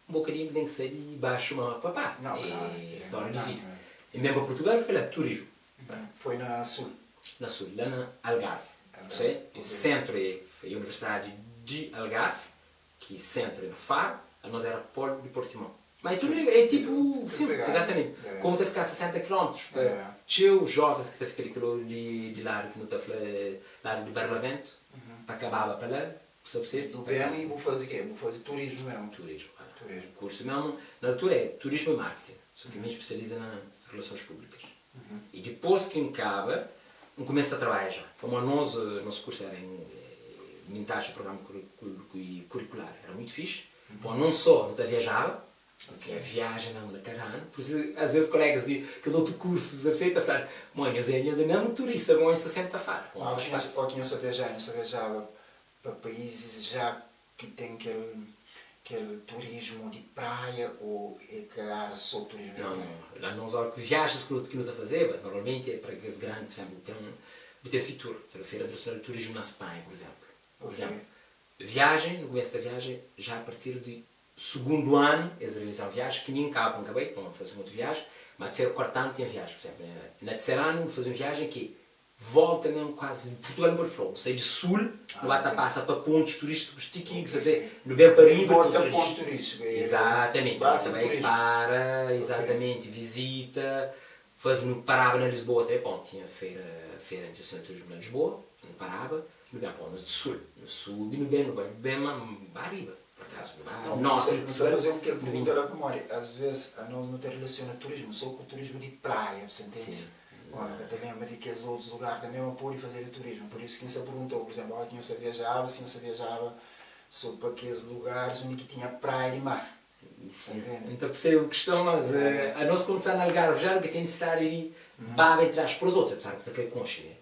un bokadinhu bu ten ki sai di baxu mama ku papá. É stória di vida. N ben pa Purtugal, fika la, turismu. Foi na sul? Na sul, la na Algarve. Sentru é Universidadi di Algarve. Ki sentru é na Faro, anos era polu di Portimão. Ma é tudu é tipu, sim, exatamenti. Komu ta fika 60 kilómetrus pa txeu jovens ki ta fika di kel di ladu ki nu ta fla ladu di Barlavento, pa kababa pa la, bu sa persebi? Bu ben i bu fazi ke? Bu fazi turismu mesmu? Turismu, kursu mesmu, na altura é turismu i marketing, so ki mi spesializa na relasons públikas. I dipôs ki N kaba, N kumesa ta trabadja ja. Pamodi nos, nos kursu éra en mintaxa programa kurikular, éra mutu fixi. Pamodi non sô nu ta viajaba, Nu tinha viajen mesmu na kada anu. Pur isu, as vezes kolegas di kes otu kursu ta fla, Mo, nhos é nhos é mesmu turista, mo, nhos ta sempri ta fala. Mo, Mas faz parte. o ki nhos ta viaja, nhos ta viajaba pa paízis ja ki ten kel kel turismu di praia o é ka éra sô turismu di Não, praia? não. La nos óra ki viajes ki nu ta fazeba, normalmenti é pa kes grandi, pur izénplu, ten bu ten Fitur, Feira Internasional di Turismu na Spanha, pur izénplu. Pur Ok. izénplu, viajen, nu kumesa ta viaja ja a partir di Sugundu anu es realiza un viaji ki mi N kaba pa N ka bai, pa N faze un otu viaji, ma terseru, kuartu anu tinha viaji. Pur izénplu, na terseru anu nu faze un viaji ki volta mésmu kuazi Purtugal nu pode fla, nu sai di sul, nu ba ta pasa pa pontus turístikus ti ki, sabe se, nu ben pa riba Bota pontu turístiku, é Izatamenti, nu basa ta bai turismu. para, Ok. izatamenti, vizita, faze, nu paraba na Lisboa tanbê, pon, tinha feira, feira internasional di turismu na Lisboa, nu paraba, nu ben, pon, nos di sul, nu subi, nu ben, nu bai, nu ben ma ba riba. Por acaso, nu ba Não, norti di N sta Portugal, faze-u kel nu pergunta binha. la pamodi asves anos nu ta relasiona turismu so ku turismu di praia, bu sta ntende? Sim. Ora, ka ta lenbra di kes otus lugar tanbe ma pode fazedu turismu. Pur isu ki N sta pergunta-u, pur izénplu, ora ki nhos ta viajaba, si nhos ta viajaba so pa kes lugaris undi ki tinha praia di mar, bu sta Sim, ntende? N ta persebe bu kiston, mas anos komu sta na Algarve ja nu ka ten nisidadi di baba entri aspas pa os otus, apesar ku ta kre konxe, ne?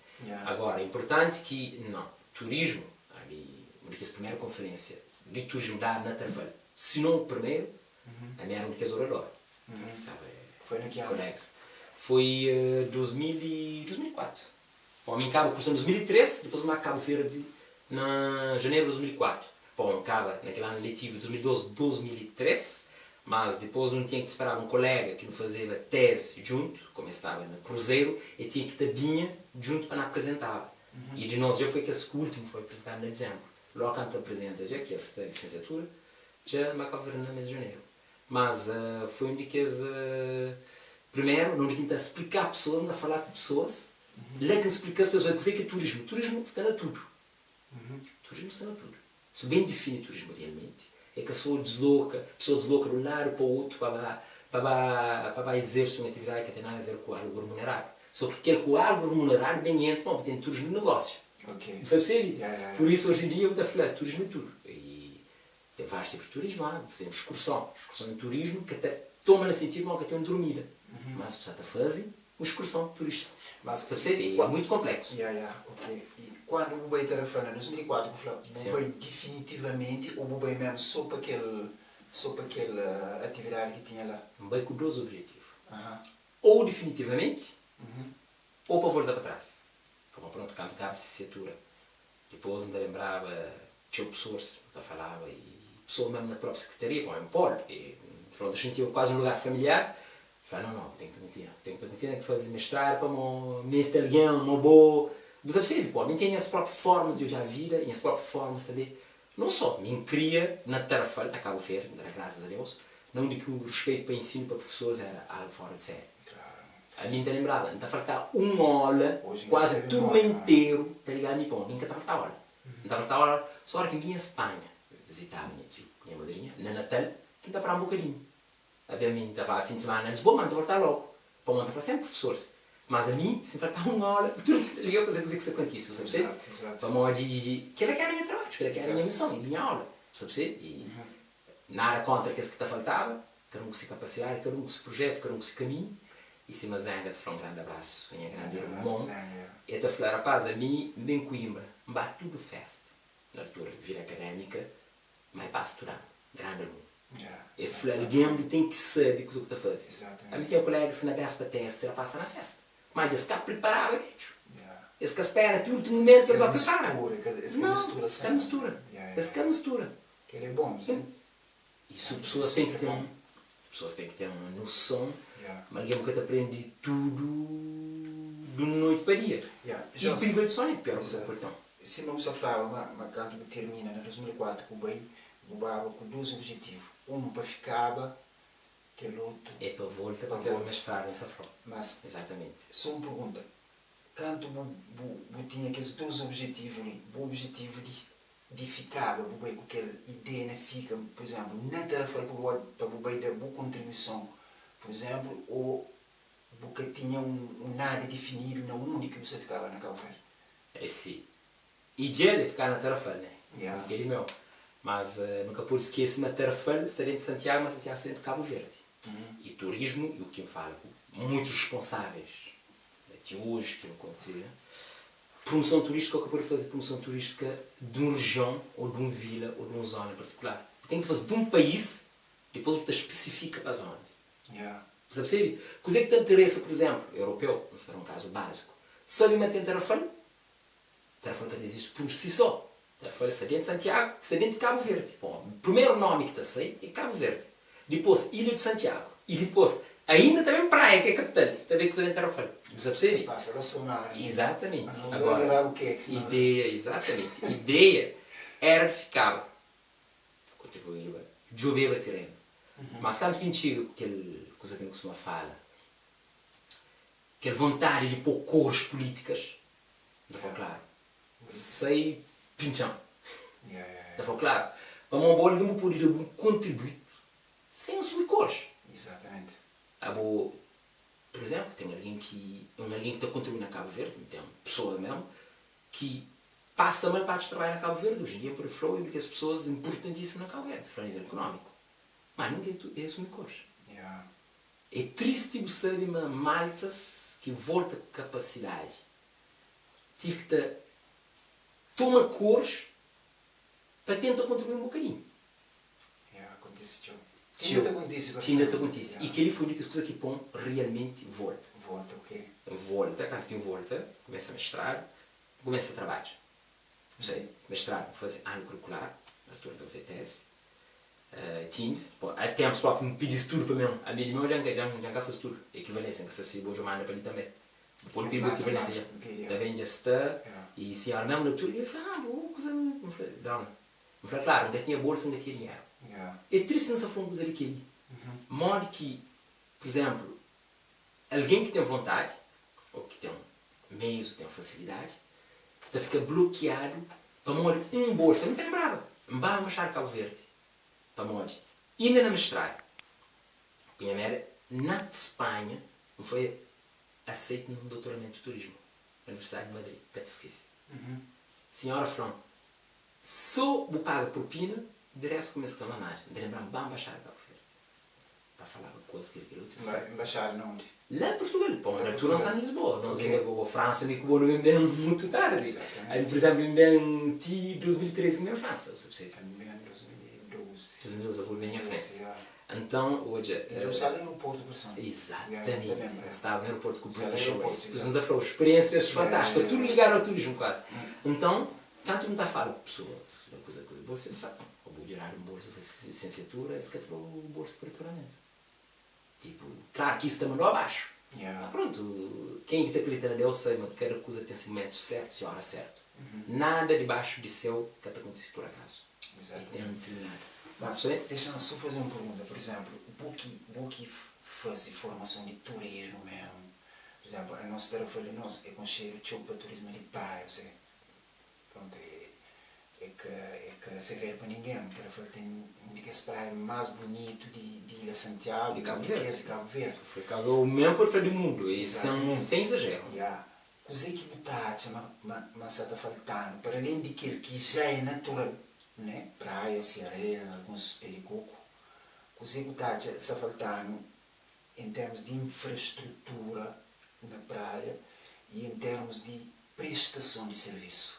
Agora, inpurtanti ki, nau, turismu, ali, un di kes primeru konferensia di turismu dadu na Tarfal, si non o primeru, ami era un di kes orador, staba Foi na ki anu? Kolegas. Foi 2000 e 2004. Bom, ami nkaba kursu na 2003, dipôs N ba Kabu Verdi na janeru di 2004. Bom, N kaba na kel anu letivu 2002, 2003, mas dipôs nu tinha ki speraba un kolega ki nu fazeba tezi djuntu, komu el staba na Kruzeru, el tinha ki ta binha djuntu pa nu aprizentaba. I di nos dja foi kes ki últimu foi aprizentadu na dizénbru. Lógu kantu aprizenta dja ki es sta lisensiatura, dja N ba Kabu Verdi na mês di janeru. Mas foi un di kes primeru na undi ki N ta splika pesoas, N ta fala ku pesoas, la ki N splika-s pa es odja kuzê ki é turismu. Turismu sta na tudu. Turismu sta na tudu. Si bu ben difini turismu rialmenti, é ka sô disloka, pesoa disloka di un ladu pa otu pa ba pa ba pa ba izerse un atividadi ki ka ten nada a ver ku algu remuneradu. Sô ki kel ku algu remuneradu ben entra, pamodi ten turismu di negósiu. Ok. Bu sta persebi? Ya, ya, ya. Pur isu oji en dia bu ta fla turismu é tudu. I ten várius tipus di turismu, ah, pur izénplu exkurson. Exkurson é un turismu ki ta toma na sentidu ma bu ka ten un durmida, mas bu sa ta faze un exkurson turístiku. Mas Bu sta persebi? É muitu konpleksu. Ya, ya, ok. I kuandu bu bai Tarrafal na 2004 bu fla bu Sim. bai difinitivamenti ô bu bai mésmu sô pa kel sô pa kel atividadi ki tinha la? N bai ku dôs objetivu. Aha. Ou difinitivamenti ô pa volta pa trás. Pamodi prontu, kantu kaba sisiatura, dipôs N ta lenbraba txeu pesoas ta falaba i pesoa mésmu na própi sekretaria, pamodi é un polu, i prontu, N xintiba kuazi un lugar familiar. N fla, Nau, nau, bu ten ki ta kontinua, bu ten ki ta kontinua, ten ki faze mestradu pamodi meste algen, ma bo, bu ta persebi? Pamodi mi ten nhas própi fórmas di odja vida i nhas própi fórmas tanbê. Non sô mi N kria na Tarrafal, na Kabu Verdi, N ta da grasas a Deus, na undi ki ruspetu pa ensinu pa profesoris éra algu fóra di séri. Ami N ta lenbraba, N ta faltaba un óla, kuazi turma interu ta ligaba mi pamodi mi N ka ta faltaba óla. N ta faltaba óla sô óra ki N binha Spanha vizitaba nha tiu ku nha madrinha na Natal ki N ta paraba un bokadinhu. Até mi N ta ba fin di simana na Lisboa, ma N ta voltaba lógu pamodi N ta fla sénpri profesoris. Mas ami, si N faltaba un óla, tudu ta liga pa sabe kuzê ki sta kontise, bu sta persebi? Pamodi kel-la ki éra nha trabadju, kel-la ki éra nha mison, i nha óla, bu sta persebi? I Nada kontra kes ki ta faltaba, kada un ku se kapasidadi, kada un ku se prujetu, kada un ku se kaminhu. I sima Zenga ta fla, un grandi abrasu a nha grandi irmon, el ta fla, Rapaz, ami N ben Kuimbra, N ba tudu festa na altura di vida akadémika, ma e pasa tudu anu, grandi alunu. El fla, algen bu ten ki sabe kuza ku ta faze. Ami ten kolégas ki na béspa testi, rapaz sta na festa, ma dja es ka priparaba betxu. Es ka spera ti últimu mumentu pa es ba pripara. Nau, es ka mistura, es ka mistura. Kel é bom, sim. Isso pessoas têm que ter um, pessoas têm que ter uma noção, ma algen bu ka ta prende tudu di un noite pa dia. E priva di sonho é pior kuza ki pode ten. Sima bu sta flaba ma ma kantu bu termina na 2004 ku bai, bu baba ku dus objetivu, un pa fikaba, kel otu É pa volta pa pa kes volta. mestradu em Safrão. Mas Exatamente. só un pergunta, kantu bu bu bu tinha kes dus objetivu li, bu objetivu di di fikaba bu bai ku kel ideia na fika, pur izénplu, na Tarrafal pa bu pa bu bai da bu kontribuison, pur izénplu, ô bu ka tinha un un nada difinidu na undi ki bu sta fikaba na Kabu Verdi? É si. Ideia di fika na Tarrafal, né? Yeah. Kel di meu. Mas nu ka pode skese ma Tarrafal sta dentu Santiagu, ma Santiagu sta dentu Kabu Verdi. E turismu e u ki N fala ku muitus responsáveis ti oji ki nu konta, promoson turístika u ka pode faze promoson turístika di un rejion ou di un vila ou di un zona em partikular. Bu ten ki faze di un país, dipôs bu ta spesifika pa zonas. Bu sta persebe? Kuzê ki ta interesa, pur izénplu, europeu, N sta da un kazu báziku, sabe ma ten Tarrafal? Tarrafal ka ta izisti pur si só. Tarrafal sta déntu Santiagu, sta déntu Kabu Verdi. Bon, primeru nómi ki ta sai é Kabu Verdi, dipôs Ilha di Santiagu i dipôs ainda ta ben Praia ki é kapital, ta ben kuza ben Tarrafal. Bu sta persebe? Pasa la somar. Izatamenti. Agora, ideia, izatamenti, ideia éra di fikaba, kontribuíba, djobeba terenu. Mas kantu ki N txiga ku kel kuza ki nu kustuma fala, kel vontadi di pô koris pulítikas, N ta fla klaru, sai pintxan. N ta fla klaru, pamodi bo algen bu pode da bu kontributu sen asumi koris. Abo, pur izénplu, ten algen ki, un algen ki ta kontribui na Kabu Verdi, N ten pesoas mésmu ki pasa mal pa atxa trabadju na Kabu Verdi, oji en dia N pode fla-u é un di kes pesoas inpurtantísimu na Kabu Verdi, fla a nível ikonómiku, má nunka el asumi koris. É tristi bu sabe ma maltas ki volta ku kapasidadi tive ki ta toma kores pa tenta kontribui un bokadinhu. Ya, kontise txeu. Ti inda ta kontise Ti inda ta kontise. I kel-li foi un di kes kuza ki pô-m realmenti volta. Volta ku ke? Volta, kantu ki N volta, N kumesa mestradu, N kumesa ta trabadja. Bu sabe, mestradu N faze anu kurikular, na altura N ta faze tezi. Tinde, bon, a tempus propi N pidi studu pa meu, ami di meu dja N ka dja N ka faze tudu, ekivalensia, N ka sabe si bo dja manda pa li tanbe. Bu pode pidi bu ekivalensia dja, ta ben dja sta, i sinhora mesmu na altura dja fla, ah, bu kuza, N fla, dona, N fla, klaru, N ka tinha bolsa, N ka tinha dinheru. É tristi N sta fla un kuza di kel-li, modi ki, pur izénplu, algen ki ten vontadi, ô ki ten meius, ô ten fasilidadi, ta fika blokiadu pamodi un bolsa. Mi ta lenbraba, N ba Embaxada Kabu Verdi pamodi inda na mestradu ku nha mera na Spanha, N foi aseite nun doutoramentu di turismu na Universidadi di Madrid, ka ta skese. Sinhora fla-m, So bu paga propina, di restu kumesa ku ta mamada. N ta lenbra-m ba Embaxada Kabu Verdi. Pa falaba ku es kel kel otu. Ba embaxada na undi? La Portugal. Pon na altura N sta na Lisboa. Nos inda bo Fransa mi ku bo nu ben ben mutu tardi. Ami pur izemplu N ben ti 2013 ki N ben Fransa, bu sa persebi? Ami ben 2012. 2012 abo ben nha frenti. Anton odja. Inda bu staba na aeroportu por exemplu. Exatamente. N staba na aeroportu ku British Airways. Pur isu N ta fla-u, speriensias fantastika, tudu ligadu ao turismu kuazi. Nton, Kantu N ta fala ku pesoas, na kuza ku bo, es fla, Ô bu djuradu un bolsu fase lisensiatura, es ka ta dau bolsu pa doutoramentu. Tipu, klaru ki isu ta mandau abaxu. Ma prontu, ken ki ta kridita na Deus sabe ma kada kuza ten se mumentu sertu, se ora sertu. Nada dibaxu di seu ka ta kontise pur akazu. E ten determinadu. Mas, dexa-m so faze un pergunta. Pur izénplu, bo ki bo ki faze formason di turismu mésmu, pur izénplu, anos Tarrafal di nos é konxedu txeu pa turismu di praia, bu sabe? Pronto, é ka é ka segredu pa ningen, Tarrafal ten un di kes praia más bunitu di di Ilha Santiagu, Di Kabu un di Verdi. kes di Kabu Verdi. Foi ka o mesmu pode fla di mundu, e sen sen izajeru. Ya. Kuzê ki bu ta atxa ma ma ma sa ta faltanu, para alén di kel ki já é natural, né, praia, se areia, alguns pé di koku, kuzê ku ta atxa sa faltanu en termus di infrastrutura na praia y en termus di prestason di servisu.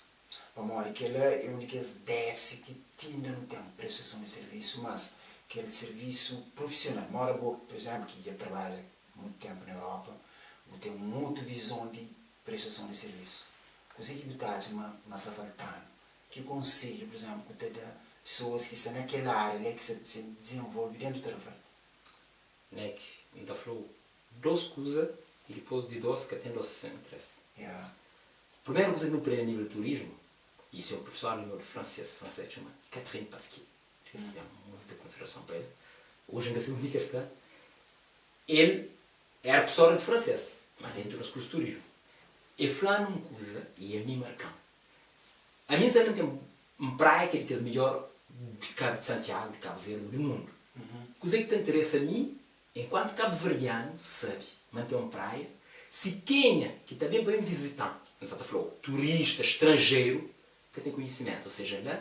Pamodi kel-la é un di kes défisi ki ti inda nu ten, prestason di servisu, mas kel servisu prufisional. Móda bo, pur izénplu, ki dja trabadja mutu ténpu na Europa, bu ten un otu vizon di prestason di servisu. Kuzê ki bu ta atxa ma ma sta faltanu? Ki konsedju, pur izénplu, ku ta da pesoas ki sta na kel ária la ki sta dizenvolve déntu Tarrafal? Nek, N ta fla-u dos kuza i dipôs di dos ka ten dos sen tres. Primeru kuza ki nu prende a nível di turismu, i isu é un profesóra di meu di fransês, fransês txoma Catherine Pasquier, es ten muita konsiderason pa el, oji N ka sabe undi ki el sta, el éra profesóra di fransês, má déntu nos kursu di turismu. El fla-nu un kuza i ami marka-m. Ami N sabe ma N ten un praia ki é di kes midjór di Kabu di Santiagu, di Kabu Verdi ô di mundu. Kuzê ki ta interesa mi, enkuantu kabuverdianu, sabe ma N ten un praia, si kenha ki ta ben pa ben vizita-m, N sa ta fla-u, turista, stranjeru, ka ten konhisimentu, ô seja, la.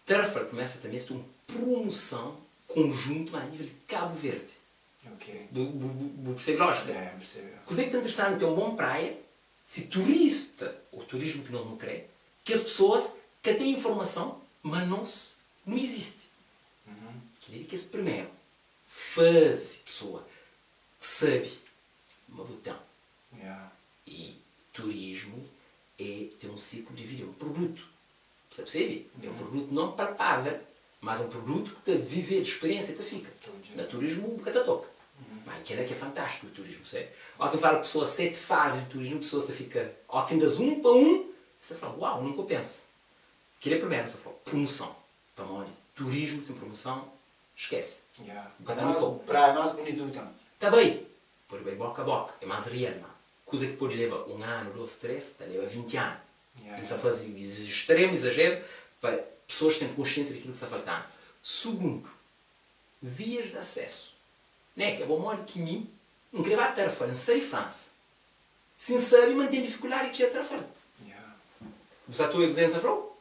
Tarrafal kumesa ta meste un prumuson konjuntu a nível di Kabu Verdi. Bu bu persebe lójika? Kuzê ki ta interesá-nu ten un bon praia si turista ô turismu ki nos nu krê, kes pesoas ka ten informason ma nos nu izisti. Kel-li di kes primeru faze pesoa sabe ma bu ten. E turismu é ten un siklu di vida, é un produtu. Bu ta persebe? É un produtu non palpável, mas é un produtu ki ta vivedu, speriénsia ta fika. Na turismu bu ka ta toka. Má kel-la ki é fantástiku di turismu, sabe? Óki N fala ku pesoas 7 fazi di turismu, pesoas ta fika, óki N da-s un pa un, es ta fla, uau, nunka bu pensa. Kel-li é primeru, N sta fla-u, promoson. Pamodi turismu sen promoson, skese. Bu ka ta na kau. Praia más bunitu ki ten. Ta bai! Pode bai boka a boka, é más real, má kuza ki pode leba un anu, dos, três, ta leba 20 anu. N sta faze extremu izajeru pa pesoas ten konsiensia di kil ki sta faltanu. Sugundu, vias di asesu. Né ke bo modi ki mi N kre ba Tarrafal, N sta di Fransa. Si N sabe ma N ten difikuldadi di txega Tarrafal. Bu sa ta obi kuzê N sta fla-u?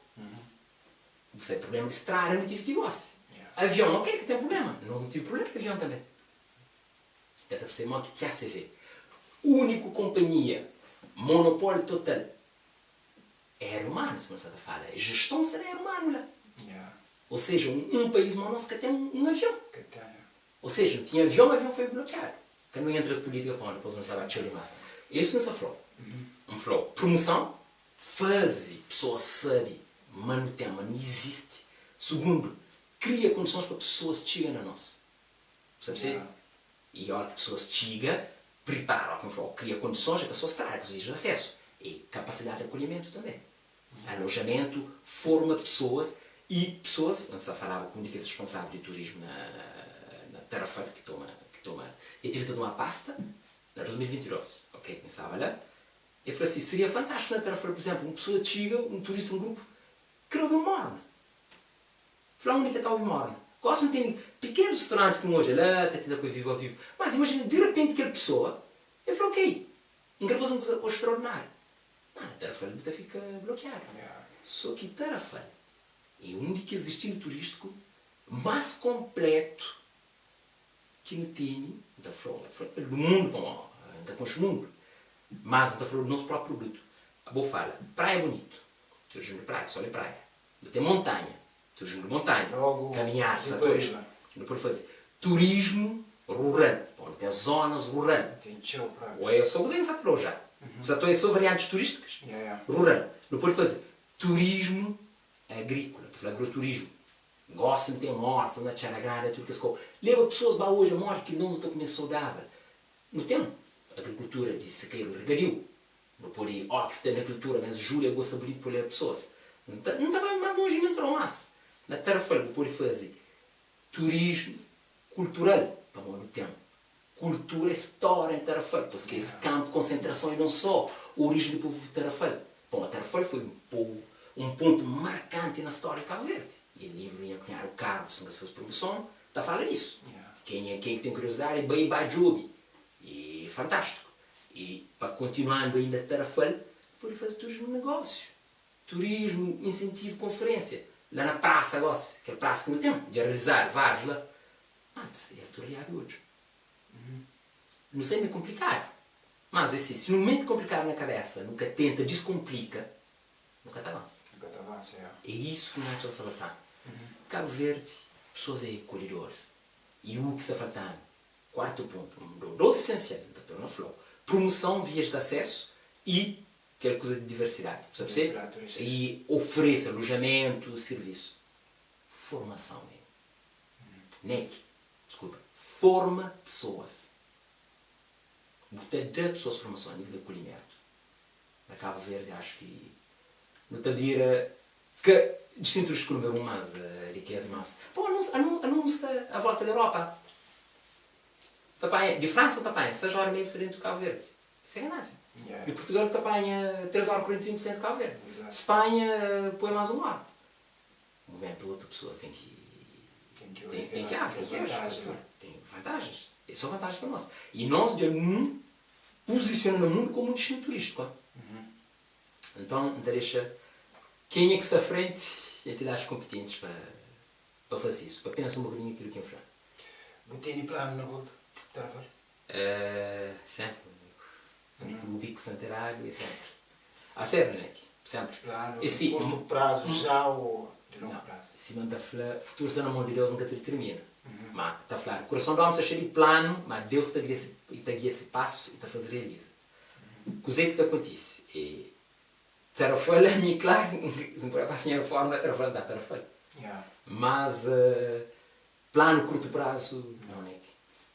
Bu sabe prublema di strada nu tive ti gosi. Avion ok ka ten prublema. Nos nu tive prublema di avion tanbe. Ka ta percebe modi ki TACV, uniku kompanhia monopólio total Era humano, sima sa ta fala, geston sta na era humano la. Ou seja, um país mo nos ka ten um avion. Ou seja, nu tinha avion, avion foi blokiadu. Ka nu entra política pamodi dipos nu ta ba txeu dimas. É isso ki N sta flau. N flau, promoson, faze pessoas sabe ma nu ten, ma nu existe. Sugundu, kria kondisons pa pessoas txiga na nos. Bu sta percebe? E ora ki pessoas txiga, pripara, o ki N fla, kria kondisons, é ka só strada, kes vias di asesu, é kapasidadi di akolhimentu tanbe. Alojamentu, forma pessoas e pessoas, N sta falaba ku un di kes responsável di turismu na na Tarrafal ki toma, ki toma, e tive ta toma pasta na 2022, ok, N staba la, e fla si, seria fantástiku na Tarrafal, pur izénplu, un pessoa txiga, un turista, un grupu, kre obi un morna. Fla undi ke ta obi morna. Gosi nu ten pikenus restaurantis ki nu odja la ta tenta poi vivu a vivu. Mas imajina di repenti kel pesoa e fla ok, N kre faze un kuza ostraordinariu. Ma na Tarrafal bu ta fika blokiadu. So ki Tarrafal e un di kes distinu turistiku mas konpletu ki nu tene. N ta fla-u, N ka ta fla di mundu pamodi N ka konxe mundu. Mas N ta fla-u di nos propi produtu. Abo fala, Praia bunitu, turismu di praia, sol e praia. Nu ten montanha, turismu di montanha, kaminhadu, satores, nu pode faze turismu rural, pamodi ten zonas rural. Ô é sô kuzê ki N sa ta fla-u já. Bu sa ta oia sô variantis turístikas? Rural. Nu pode faze turismu agríkola, ta fla agroturismu. Gósi nu ten hortas na Txada Grandi, na tudu kes kau. Leba pesoas ba odja modi ki nos nu ta kume saudável. Nu ten agrikultura di sekeru i regadiu. Nu pode ó ki sta na kultura mes Júlia gosta bunitu pa leba pesoas. N ta N ta bai más lonji mi N ta dau más. Na Tarrafal bu pode faze turismu kultural pamodi nu ten kultura e stória na Tarrafal paske es kanpu konsentrason e non só oriji di povu di Tarrafal pamodi Tarrafal foi un povu un pontu markanti na stória di Kabu Verdi e livru di nha kunhadu Carlos N ka faze promoson ta fala disu kenha ken ki ten kuriozidadi bai ba djobi e fantástiku. E pa kontinuandu ainda Tarrafal pode faze turismu negósiu, turismu insentivu konferensia la na prasa gosi, kel prasa ki nu ten dja realizadu várius la, antis era tudu riadu odju. Nu sabe ma é konplikadu, mas é si, si nu mete konplikadu na kabesa nu ka tenta diskonplika nu ka ta avansa. Nu ka ta avansa, ya. É isu ki N atxa sta faltanu. Kabu Verdi pesoas é akolhedoris e u ki sta faltanu Kuartu pontu, N dou dos esensial, N ta torna fla-u, prumuson, vias di asesu y kel kuza di diversidadi. Bu sa persebi? Y oferese alojamentu, sirvisu. Formason é. Nek, diskulpa, forma pesoas. Bu ta da pesoas formason a nível di akolhimentu. Na Kabu Verdi axu ki nu ta bira ka distinu turístiku númeru un mas rikeza mas pô anus anu anu sta a volta di Europa ta panha di Fransa ta panha 6 ora y meia bu sta dentu Kabu Verdi sem enganagem di Portugal bu ta panha 3 ora 45 bu sta dentu Kabu Verdi Spanha põe mas 1 ora un momentu otu pesoas ten ki ten ten ki abri ten ki ten vantagens é só vantagens pa nos y nos dja nu puzisiona na mundu komu un distinu turístiku. Nton, N ta dexa kenha ki sta frenti. Entidades competentes pa pa faze isso, pa pensa um bocadinho aquilo que N fla. Bu tene planu na volta Tarrafal? Sempre, meu amigo. Ami ki bu bico sta nteradu é sempre. A sério, moleque, sempre. Planu E di si kurtu prazu já ô di longu Não, prazu? sima N ta fla, futuru sta na mon di Deus, N ka ta ditermina. Ma ta fladu, kurason di ómi sta xeiu di planu, ma Deus ta gia se ta gia se pasu i ta faze realiza. Kuzê ki ta kontise? E Tarrafal ami klaru si N puder pasa nha reforma na Tarrafal N ta Tarrafal. Mas planu kurtu prazu nau nek.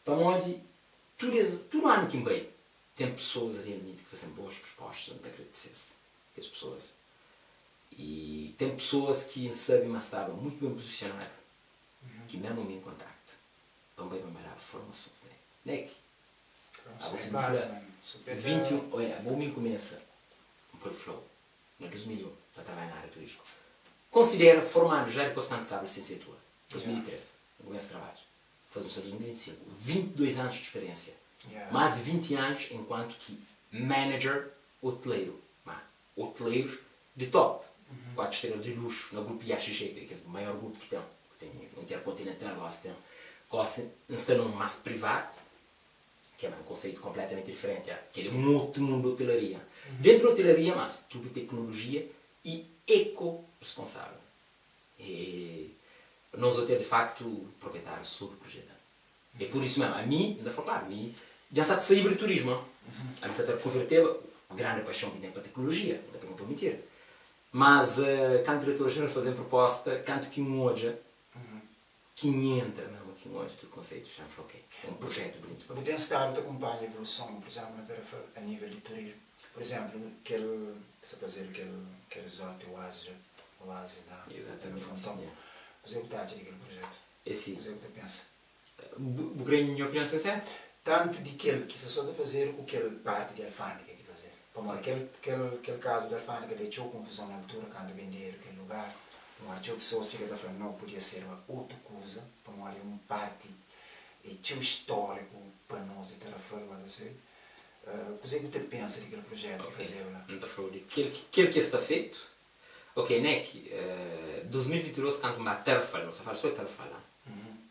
Pamodi tudu es tudu anu ki N bai ten pesoas realmenti ki faze-m boas prospostas N ta agradise-s kes pesoas. I ten pesoas ki N sabe ma staba mutu ben pozisionadu ki memu mi N kontakta pa N bai pa N ba daba formasons ne nek. Abo si bu fla 21 oia abo mi kumesa N pode flau na 2001 ta trabadja na área turístiku konsidera formadu já dipôs kantu kaba lisensiatura 2003 N kumesa trabadja faze un sta 2025 22 anus di speriensia más di 20 anus enkuantu ki manager hoteleiro ma hoteleiros di top 4 estrela di luxu na grupu IHG ki é kes maior grupu ki ten ki ten intercontinental gosi ten gosi N sta na un más privadu ki é un konseitu konpletamenti diferenti, kel é un otu mundu di hotelaria. Dentru di hotelaria, mas tudu teknolojia i eko-responsável. E nos hotel di faktu proprietáriu sobi projeta. É pur isu mesmu, ami, N ta fla klaru, mi dja N sa ta saíba di turismu, ami sa ta konverteba, grandi paixon ki N ten pa teknolojia, N ka ta konta un mintira. Mas kantu diretor jeral faze-m proposta, kantu ki N odja Ki N entra mesmu ki N odja tudu konseitu já N fla ok, é un prujetu bunitu pa Bu mi. ten stadu ta kunpanha evoluson, pur izénplu, na Tarrafal a nível di turismu? Pur izénplu, kel sta fazedu kel kel resort Oásis ja, Oásis na na Exatamente, Frontón. yeah. Kuzê bu ta atxa di kel prujetu? É si. Kuzê bu ta pensa? Bu kre nha opinion sinseru? Tantu di kel ki sta so ta fazedu ku kel parti di alfândega ki fazedu. Pamodi kel kel kel kazu di alfândega da txeu konfuzon na altura kantu bendedu kel lugar. Pamodi txeu pesoas fika ta fla nau podia serba otu kuza pamodi é un parti é txeu istóriku pa nos di Tarrafal ba ta persebi. Kuzê ki bu ta pensa di kel prujetu ki Ok, fazedu la? N ta fla-u di kel ki kel ki es sta fetu. Ok, Nek, 2022 kantu N ba Tarrafal, nu sta fala so di Tarrafal la,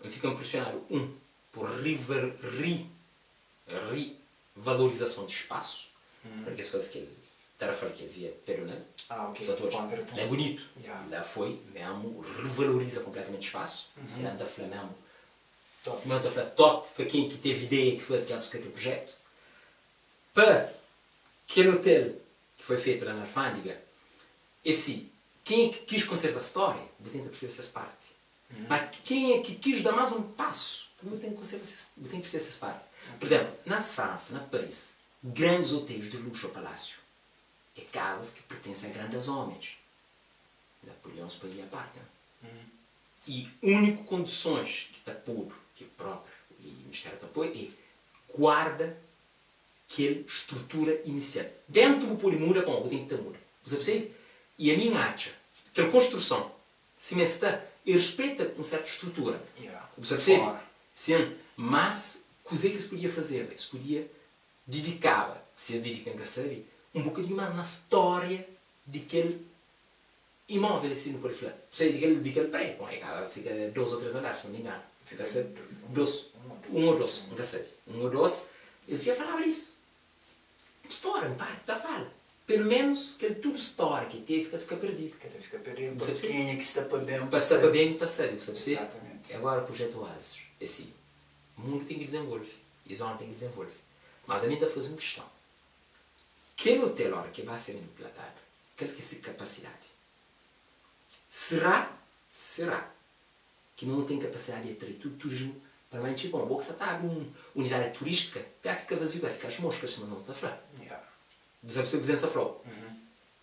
N fika npresionadu un pur river ri ri valorizason di spasu, porque es faze kel Tarrafal kel via pedonal, Ah, ok, sa ta odja, ponta di la é bunitu, Yeah. la foi mesmu revaloriza konpletamenti spasu, kel-la N ta fla mesmu, Top. sima N ta fla top pa ken ki tevi ideia ki faze kel buska kel prujetu, pa kel hotel ki foi fetu la na Alfândega, é si, ken é ki kis konserva stória, bu tenta percebe ses parti. Ma kenha ki kis da más un pasu, tanbe bu ten ki konserva ses, bu ten ki percebe ses parti. Pur izénplu, na Fransa, na Paris, grandis otéis di luxu ô palásiu é kazas ki pertense a grandes ómens. Napoleon se paía aparte, né? I úniku kondisons ki ta podu, ki própriu ministériu ta poi, é guarda kel strutura inisial. Dentu bu pode muda, pamodi bu ten ki ta muda. Bu sta percebe? I ami N atxa kel konstruson Sima es sta, e rispeta un sertu strutura. Bu sa persebe? Sin. Mas, kuze ki es podia fazeba? Es podia didikaba, si es didika N ka sabe, un bokadinhu mas na stória di kel imóvel, si nu pode fla. Bu sabe, di kel, di kel prédiu. Bon, e kaba fika dos ô tres andar, si nu ka inganu. N ka sabe. Dos. Un ô dos. N ka sabe. Un ô dos. Es devia falaba disu. Un stória, un parti ta fala. Pelu menus kel tudu stória ki tevi ka ta fika perdidu. Ka ta fika perdidu Bu pa sa persebi? kenha ki sta pa ben Pa pa sta pa sabe. ben pa sabe, bu sa persebi? Exatamente. E agora projetu Oásis é si, mundu ten ki dizenvolve i zona ten ki dizenvolve. Mas ami N ta faze un kiston, kel otel ora ki ba ser inplatadu, kal ki é se kapasidadi? Será, será ki no ten kapasidadi di atrai tudu turismu pa la Ntxi? Bon, bo ki sa ta abri un unidadi turistika, pa fika vaziu, pa fika as moskas, sima no ta fla. Bu sabe se kuze N sa fla-u.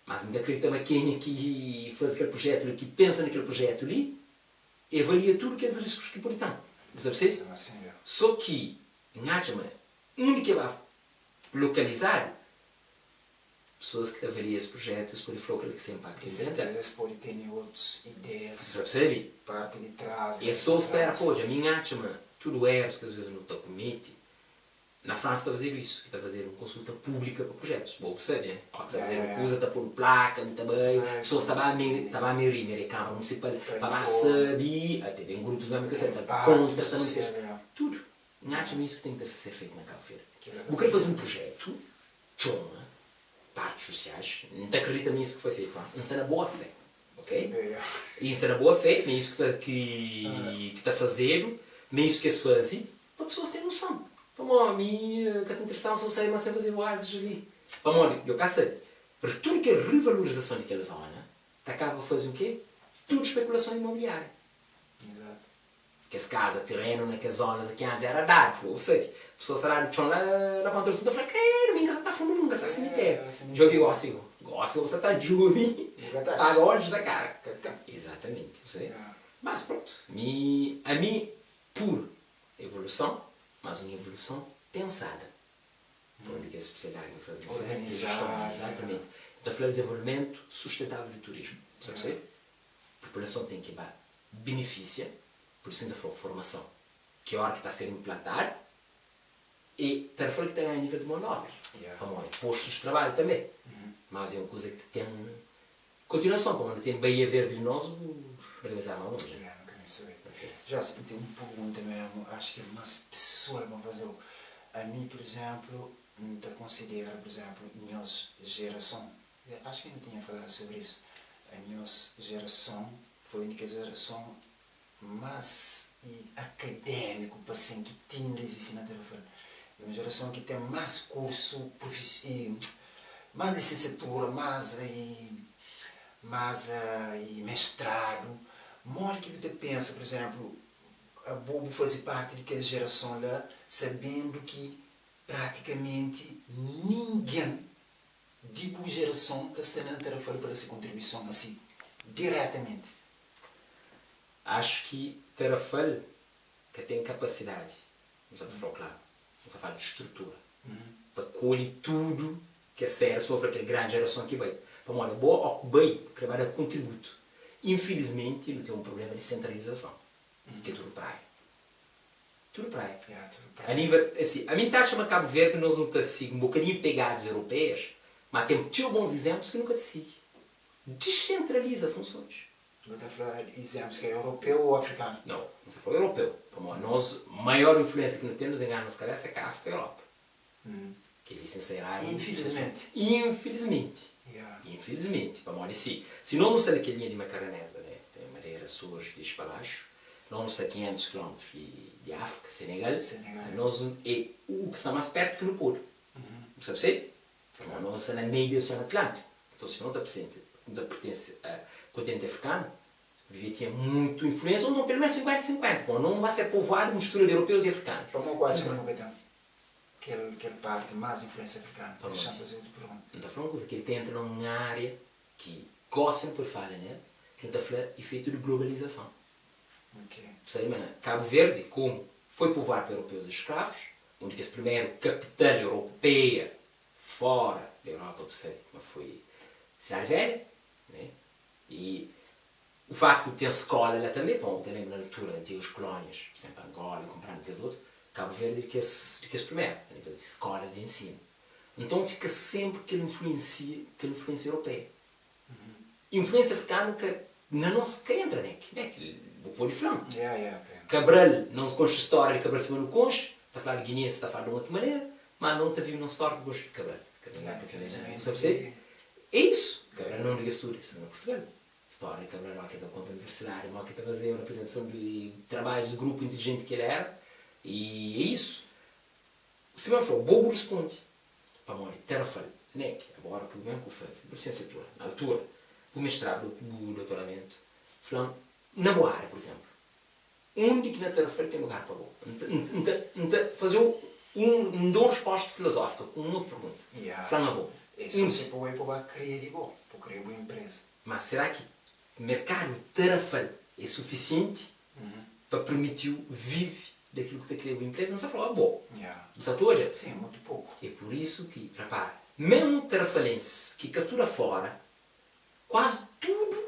Mas N ta kridita ma kenha ki faze kel prujetu li, ki pensa na kel prujetu li, e avalia tudu kes riskus ki pode ten. Bu sabe se? So ki N atxa ma undi ki e ba lokalizadu, Pesoas ki ta avalia es prujetu, es pode fla-u kel ki se inpaktu Di anbiental. serteza es pode tene otus ideias. Bu sa persebe? Parti di tras, É la so di spera tras. pa odja. Mi N atxa ma tudu erus ki as vezes nu ta kumete Na Fransa ta fazedu isu, ki ta fazedu un konsulta públika pa prujetus. Bo bu sabe, né? Óki ta fazedu un kuza, ta podu plaka, bu ta bai, pesoas ta ba ta ba meri, meri é kâmara munisipal, pa ba sabe, até ten grupus mesmu ki ta kontra, ta manifesta. Tudu. N atxa ma isu ki ten ki ta ser fetu na Kabu Verdi. Bu kre faze un prujetu, txoma partis susiais, N ta akredita ma isu ki foi fetu, N sta na boa fé, ok? I N sta na boa fé ma isu ki ta ki ta fazedu, ma isu ki es faze, Pa pesoas ten noson. Pamodi mi ka ta interesan so sai ma sen faze oazis li. Pamodi yo ka sabe. Porque tudu kel rivalorizason di kel zona ta kaba pa faze u ke? Tudu spekulason imobiliária. Exato. Kes kaza, terenu na kes zonas la ki antis era dadu, bo sabe. Pesoas ta dadu txon la na ponta di tudu ta fla, Kredu, mi N ka sa ta fundu nunka sa simitério. Djobe gosi go. Gosi go bu sa ta djobe paga odjus da kara. Ka ten. Exatamenti, bu sabe. Mas prontu, mi, ami pur evoluson, mas un evoluson pensada. Pa undi ki es spesialidadi ki nu faze na SEC, ki é jeston, exatamenti. Nu ta fla dizenvolvimentu sustentável di turismu. Bu sabe se? Populason ten ki ba benefisia, pur isu nu ta fla formason, ki óra ki ta ser inplantadu, e ta fla ki ta ganha nível di mon di obra, pamodi postus di trabadju tanbe. Mas é un kuza ki ta ten Kontinuason, pamodi nu ten Baía Verdi di nos, bu na ka meste ba más lonji. Ya, nu ka meste bai. Jos, N ten un pergunta mesmu, acho ki é más pesoal pa N faze-u. Ami, pur izénplu, N ta konsidera, pur izénplu, nhos jerason, acho ki nu tinha faladu sobri isu, nhos jerason foi un di kes jerason más akadémiku, parse-m, ki ti inda izisti na Tarrafal. É un jerason ki ten más kursu más lisensiatura, más más mestradu. Modi ki bu ta pensa, pur izénplu, abo bu faze párti di kel jerason la, sabendu ki pratikamenti ningen di bu jerason ka sta na Tarrafal pa da se kontribuison asi, diretamenti? Acho ki Tarrafal ka ten kapasidadi, N sa ta fla-u klaru, N sa fala di strutura, pa kolhe tudu kes sénas, suma fla kel grandi jerason ki bai. Pamodi abo ó ku bai, bu kre ba da kontributu. Infilismenti nu ten un prublema di sentralizason, ki é tudu praia. Tudu praia. A nível, asi, ami N ta atxa ma Kabu Verdi nos nu ta sigi un bokadinhu pegadas europeias, ma ten txeu bons izenplus ki nu ka ta sigi. Descentraliza funsons. Bu ta fla izenplus ki é europeu ou afrikanu? Nau, N ta fla europeu, pamodi nos maior influensia ki nu ten, nos engana nos kabesa, é ka Afrika, é Europa. Kel-li sen sta eradu. Infilismenti. Infilismenti. Infilismenti. Pamodi si, si nos nu sta na kel linha di Macaronesa, ne, ten Madeira, Açores, dixi pa baxu, nos nu sta 500 kilómetru di Afrika, Senegal, nos é u ki sta más pertu ki nu pode. Bu sabe se? Pamodi nos nu sta na meiu di Osianu Atlántiku. Nton si no ta presenti, nu ta pertense a kontinenti afrikanu, devia tinha mutu influensia, ou nton pelu menus 50-50, pamodi no ba ser povoadu mistura di europeus i afrikanus. Pamodi ku atxa ki nu ka ten kel kel parti más influensia afrikanu? Dexa-m faze otu pergunta. N ta fla un kuza, kel ta entra na un ária ki gosi nu pode fala nel, ki nu ta fla ifeitu di globalizason. Ok. Bu sabe ma Kabu Verdi, komu foi povoadu pa europeus i skravus, un di kes primeru kapital europeia fora di Europa, bu sabe ma foi Sidadi Velha, né? I o facto di ten skola la tanbe, pamodi bu ta lenbra na altura antigas kolonias, por exemplo Angola, konparando ku kes otu, Kabu Verdi di kes di kes primeru a nivel di skolas di ensinu. Nton fika senpri kel influensia kel influensia europeia. Influensia afrikanu ka na nos ka entra ne ki ne ki bu podi fla-m. Cabral, nos konxe stória di Cabral sima nu konxe, ta fladu guineense ta fala di un otu manera, ma no ta vive nos stória ku gostu di Cabral. Cabral ka bu sabe se? É isu, Cabral não liga studa, estuda na Portugal. Stória di Cabral ó ke ta konta universidadi, mo ke ta fazeba rapresentason di trabadjus di grupu inteligenti ki el era, y é isu. Sima N fla-u, bo bu risponde, pamodi Tarrafal, Nek, agora ki bu ben ku faze bu lisensiatura, na altura, bu mestradu, bu doutoramentu, fla-m, na bu ária, pur izénplu, undi ki na Tarrafal ten lugar pa bo? N ta, N ta faze-u un, N da un resposta filozófika ku un otu pergunta. Fla-m abo, É sô si bu bai pa ba kria di bo, bu kria bu inpreza. Ma será ki merkadu Tarrafal é sufisienti pa permitiu vive dakilu ki ta kria bu inpreza? N sta fla-u abo. Bu sa ta odja? Sim, mutu poku. É pur isu ki, rapara, memu tarrafalensis ki ka studa fora, kuazi tudu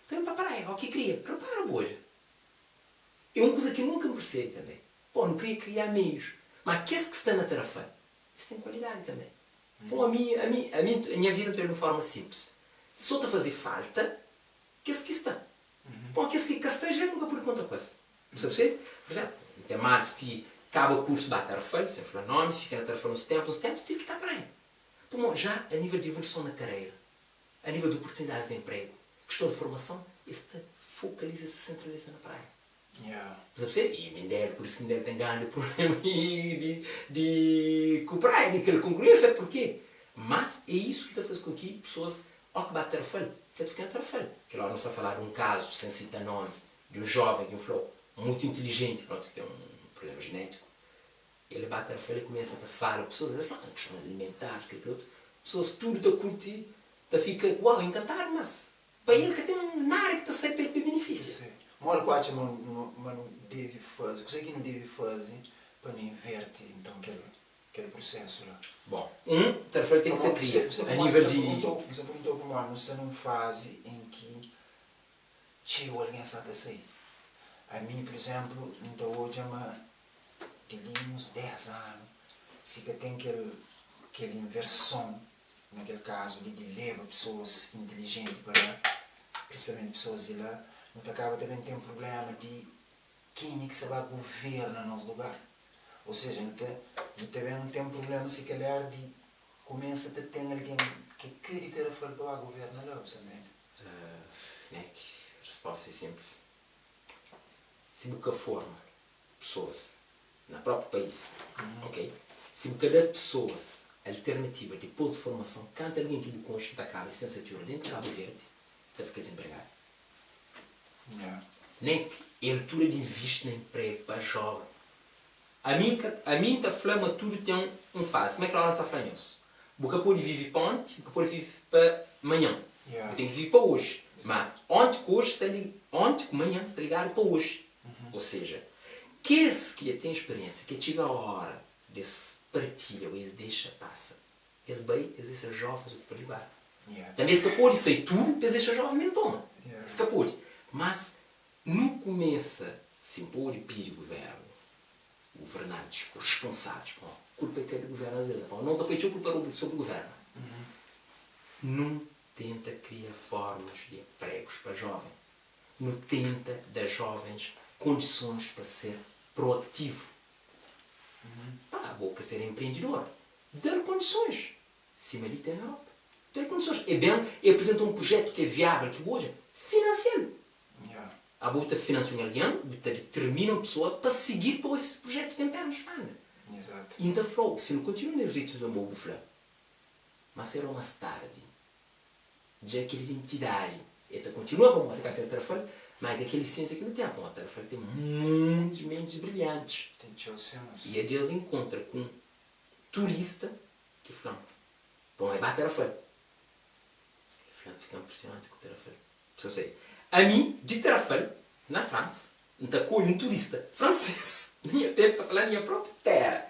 ta ben pa praia, o ki kria. Rapara bu odja. É un kuza ki nunka N persebe tanbe. Bo, nu kria kria meius. Ma kes ki sta na Tarrafal, es ten kualidadi tanbe. Bon, ami, ami, ami, nha vida N ta olha di un forma sinplis. So ta faze falta kes ki sta. Bon, kes ki ka sta ja nu ka pode konta ku es. Bu sta persebi? Pur izénplu, N ten matis ki kaba kursu ba Tarrafal, sen fla nomi, fika na Tarrafal uns ténpu, uns ténpu, tive ki ta praia. Pamodi ja a nível di evoluson na karera, a nível di oportunidadis di enpregu, kiston di formason, es ta fokaliza, es ta sentraliza na praia. Bu sta persebi? I Mindelo, pur isu ki Mindelo ten grandi prublema di di ku praia, di kel konkurensia, purke? Mas é isu ki ta faze ku ki pesoas ó ki ba Tarrafal, ka ta fika na Tarrafal. Kel óra nu sta fala di un kazu, sen sita nomi, di un jóven ki N fla-u, mutu intilijenti, prontu, ki ten un prublema jenétiku. El ba Tarrafal, el kumesa ta fala ku pesoas, el ta fla kiston alimentaris, kel ki otu, pesoas tudu ta kurti, ta fika, uau, enkantadu, mas Pa el ka ten nada ki ta sai pa el pa benefisia. Modi ku atxa ma ma nu debe faze? Kuzê ki nu debe faze pa nu inverte nton kel kel prusésu la? Bon, un ta fla ten ki ta kria a nível di. N sta perguntau pamodi nu sta nun fazi en ki txeu algen sta ta sai. Ami, pur izénplu, N ta odja ma di li uns 10 anu, si ka ten kel kel inverson na kel kazu li di leba pesoas intilijenti pa la, prinsipalmenti pesoas di la, nu ta kaba ta ben ten prubléma di kenha ki sa ba guverna nos lugar. Ou seja, nu ta nu ta ben ten prubléma si kalhar di kumesa ta ten algen ki ka di Tarrafal pa ba guverna la, bu sa ntende? Nek, resposta é sinplis. Si bu ka forma pesoas na própi país, ok? Si bu ka da pesoas alternativa dipôs di formason, kantu algen ki bu konxe ki ta kaba lisensiatura dentu Kabu Verdi ta fika dizenpregadu? Nek é altura di invisti na enpregu pa joven. Ami N ka, ami N ta fla ma tudu ten un fazi. Sima kel óra N sta fla nhos, bu ka pode vive pa onti, bu ka pode vive pa manhan. Bu ten ki vive pa oji. Ma onti ku oji sta li, onti ku manhan sta ligadu pa oji. Ou seja, kes ki dja ten speriensia, ke txiga ora des partilha ou es dexa pasa, es bai es dexa jovens okupa lugar. Tanbe es ka pode sai tudu pa es dexa joven ben toma. Es ka pode. Mas nu kumesa sin pode pidi guvernu, guvernantis, responsavis, pamodi kulpa é ka di guvernu as ves, pamodi no ta poi txeu kulpa sobri guvernu. Nu tenta kria formas di enpregus pa joven. Nu tenta da jovens kondisons pa ser proativu. Pa bo ka ser enprendidor, da-l kondisons, sima li ten na Europa. Da-l kondisons. E ben, e aprizenta un prujetu ki é viável, ki bu odja, finansia-l. Abo bu ta finansia un algen, bu ta ditermina un pesoa pa sigi-l pa ese prujetu ten pernas pa anda. I N ta fla-u, si nu kontinua nes ritmu sima bo bu fla, más sédu ô más tardi, Dja kel identidadi e ta kontinua pamodi ka ser Tarrafal, ma é ka kel isensia ki nu ten, pamodi Tarrafal ten muntis mentis brilhantis. Ten txeu semas. I a di-l inkontra ku un turista ki fla-m, Pamodi e ba Tarrafal. E fla-m, fika npresionadu ku Tarrafal. Pessoa sai. Ami, di Tarrafal, na Fransa, N ta akolhi un turista fransês na nha téra, ta fala nha própi téra.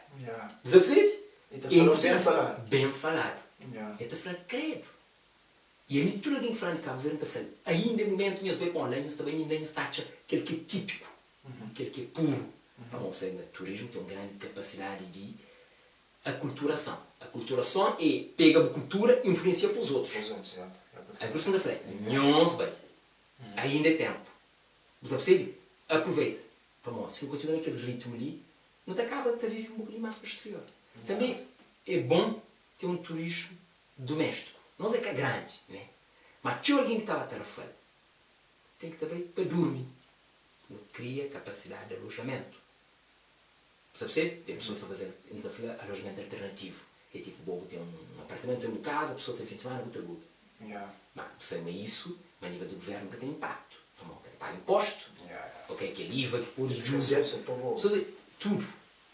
Bu sa persebi? E ta fala ben faladu. Ben faladu. E ta fla, kredu. I ami tudu algen ki fla-m di Kabu Verdi, N ta fla-l, ainda é mumentu nhos bai pa un la, nhos ta bai inda nhos ta atxa kel ki é típiku, kel ki é puru. Pamodi bu sabe ma turismu ten un grandi kapasidadi di akulturason. Akulturason é pega bu kultura i influensia pa os otus. Aí pur isu N ta fla, nhos bai. Ainda é ténpu. Bu sta persebi? Aproveita. Pamodi si nu kontinua na kel ritmu li, nu ta kaba ta vive un bokadinhu más pa exterior. Tanbê é bon ten un turismu duméstiku. Nos é ka grandi, né? Má txeu algen ki ta ba Tarrafal ten ki ta bai pa durmi. Nu kria kapasidadi di alojamentu. Bu sta persebi? Ten pesoas ta faze, nu ta fla alojamentu alternativu. É tipu bo bu ten un apartamentu, ten bu kaza, pesoas ta ben fin di simana bu ta aluga. Má bu sabe ma isu, ma nível di guvérnu ka ten inpaktu, pamodi ka ta paga inpostu, ok, kel IVA ki pode djuda, sobre tudu.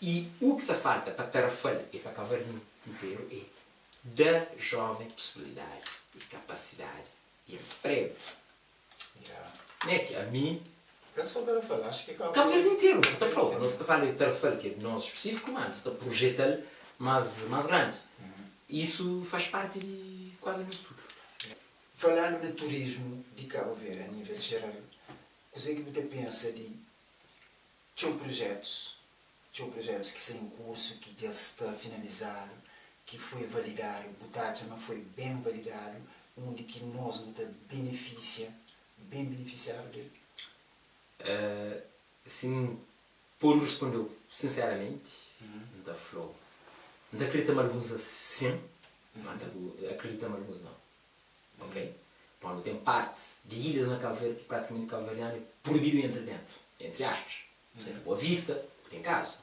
I u ki ta falta pa Tarrafal i pa Cabo Verde interu é da jóven posibilidadi i kapasidadi di enpregu. Né ki ami. Ka só Tarrafal, acho ki Cabo Cabo Verde interu, nu ta fla-u, nos ta fala di Tarrafal ki é di nos spesífiku, má nos ta projeta-l más más grandi. Isu faz parti di kuazi nos tudu. Falandu na turismu di Cabo Verde a nível jeral, kuzê ki bu ta pensa di txeu projetus? Txeu projetus ki sta en kursu, ki dja sta finalizadu, ki foi validadu, bu ta atxa ma foi ben validadu, undi ki nos nu ta benefisia, ben benefisiadu del? Si N pode responde-u sinseramenti, N ta fla-u, N ta akredita ma alguns sin, ma N ta akredita ma alguns nau. Ok? Pamodi ten partis di ilhas na Kabu Verdi ki pratikamenti kabuverdianu é proibidu entra dentu, entri aspas. Ou seja, Boa Vista, bu ten kazu,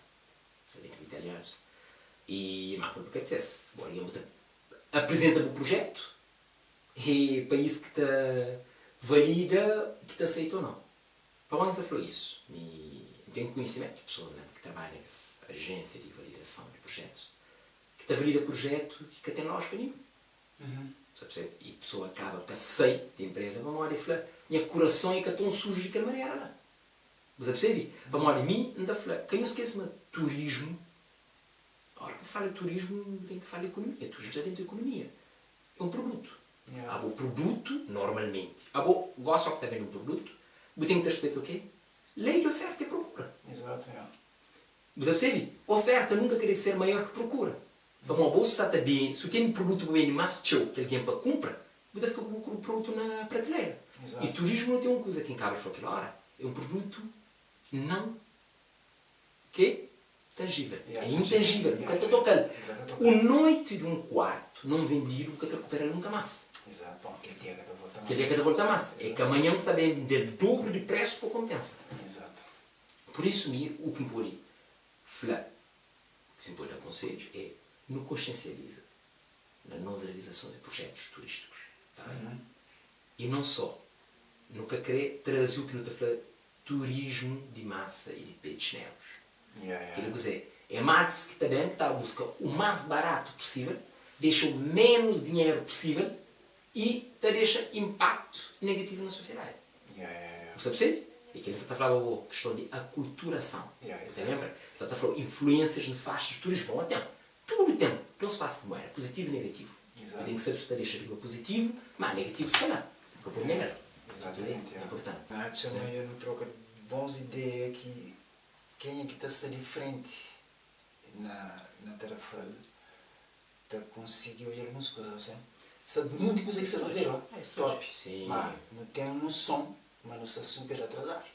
sa dentru di italianus. I ma kulpa ka di ses. Bo algen bu ta aprizenta bu prujetu, e pais ki ta valida, ki ta aseita ou nau. Pamodi N sta fla isu? Mi N ten kunhisimentu di pesoas mesmu ki trabadja na kes ajensia di validason di prujetus, ki ta valida prujetu ki ka ten lójika ninhun. Sa percebe? E pessoa acaba pa sai di empresa pamodi e fla, nha kurason e ka ton suju di kel manera la. Bu sa percebe? Pamodi mi N ta fla, ka nhu skese ma turismu, ora ki bu fala turismu bu ten ki fala ekonomia, turismu sta dentu ekonomia, é un produtu. Abo produtu, normalmenti, abo gosta o ki ta bende un produtu, bu ten ki ta respeita o ke? Lei di oferta e prokura. Bu sa percebe? Oferta nunka ka debe ser maior ki prokura. Pamodi bo sa ta bende, si bu ten produtu bu bende mas txeu ki algen pa kunpra, bu ta fika ku bu produtu na prateleira. I turismu no ten un kuza ki N kaba di fla kel ora, é un produtu não ke tangível, é intangível, bu ka ta toka-l. Un noiti di un kuartu não vendidu bu ka ta rekuperal nunka mas. Kel dia ka ta volta mas. É ki amanhan bu sta bende-l dobru di presu pa konpensa. Pur isu mi u ki N pode fla. Si N pode da konsedju é nu konsiensializa na nos realizason di prujetus turístikus, ta ben? I non só, nu ka krê traze u ki nu ta fla turismu di masa i di pé di xinelus. Kel-li kuzê? É martis ki ta ben ki ta buska u más baratu pusível, dexa u ménus dinheru pusível i ta dexa inpaktu negativu na sosiedadi. Bu sta persebe? E kel-li sa ta flaba bo kiston di akulturason. Bu ta lenbra? Sa ta fla-u influênsias nefastas di turismu. Pamodi ten. Tudu ten dos fasi di mueda, puzitivu i negativu. Bu ten ki sabe si bu ta dexa riba puzitivu, má negativu sta la. Bu ka pode nega-l. É inportanti. N atxa ma dja nu troka bons ideia ki kenha ki ta sta di frenti na na Tarrafal ta konsigi odja alguns kuza, bu sabe? Sabe munti kuza ki sta fazedu la, top, ma nu ten noson ma nu sta super atrazadu.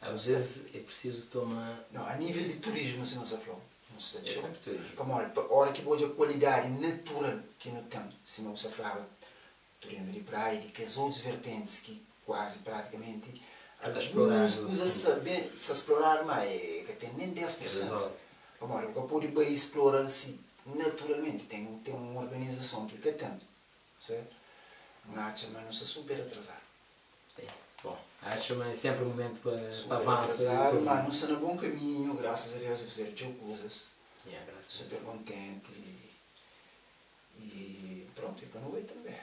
Às vezes é preciso toma. Não, a nível di turismu sima sa flau, nu sta txeu. Pamodi ora ki bu odja kualidadi natural ki nu ten, sima bu sta flaba, turismu di praia i di kes otus vertentis ki kuazi pratikamenti alguns kuza sta ben sta sploradu ma e ka ten nen 10 pur sentu. Pamodi bu ka pode bai splora si naturalmenti ten ten un organizason ki ka ten sertu. N atxa ma nu sta super atrazadu. Bon, atxa ma é senpri mumentu pa Super avansa i atrazadu ma pa. nu sta na bon kaminhu grasas a Deus e fazedu txeu kuzas. Ya, grasas a Super Deus. kontenti. E pronto, e pa nu bai tanbe.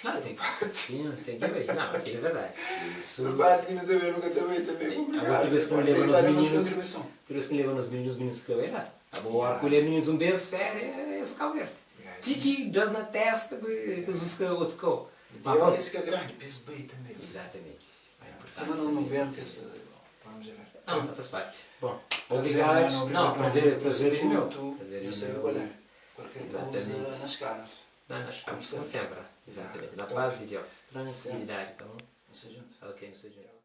Não, tem que sim, tem que bai. Não, aquilo é verdade. Isso. Pa parte ki nu ta bai, nu ka ta bai tanbe é Agora konplikadu. tudu vez ki nu Tem leba que nos ta da nos mininus, kontribuison. tudu vez ki nu leba nos mininus, mininus ka bai lá. Abo ora Ya, ku leba mininus un bes féria é so Cabo Verde. ya, Ti sim. ki das na testa pa es buska otu kau. E Ma ora pronto. es fika grandi pa es bai tanbe. Exatamente. É Ya, importante sima nu nu tanbe. ben es vamos a ver. Não, ta faz parte. Bom, Prazer, obrigado. mano, Não, obrigadão prazer, prazer é meu. Desfruto, Prazer é nu sabe meu. qual é. Qualquer coisa Exatamente. nas caras. Não, nas Como caras, como sempre. sempre. Exatamente. Na Top. paz de Deus. Sempre. Tranquilidade, tá bom? Nu sta djuntu. Ok, nu sta djuntu.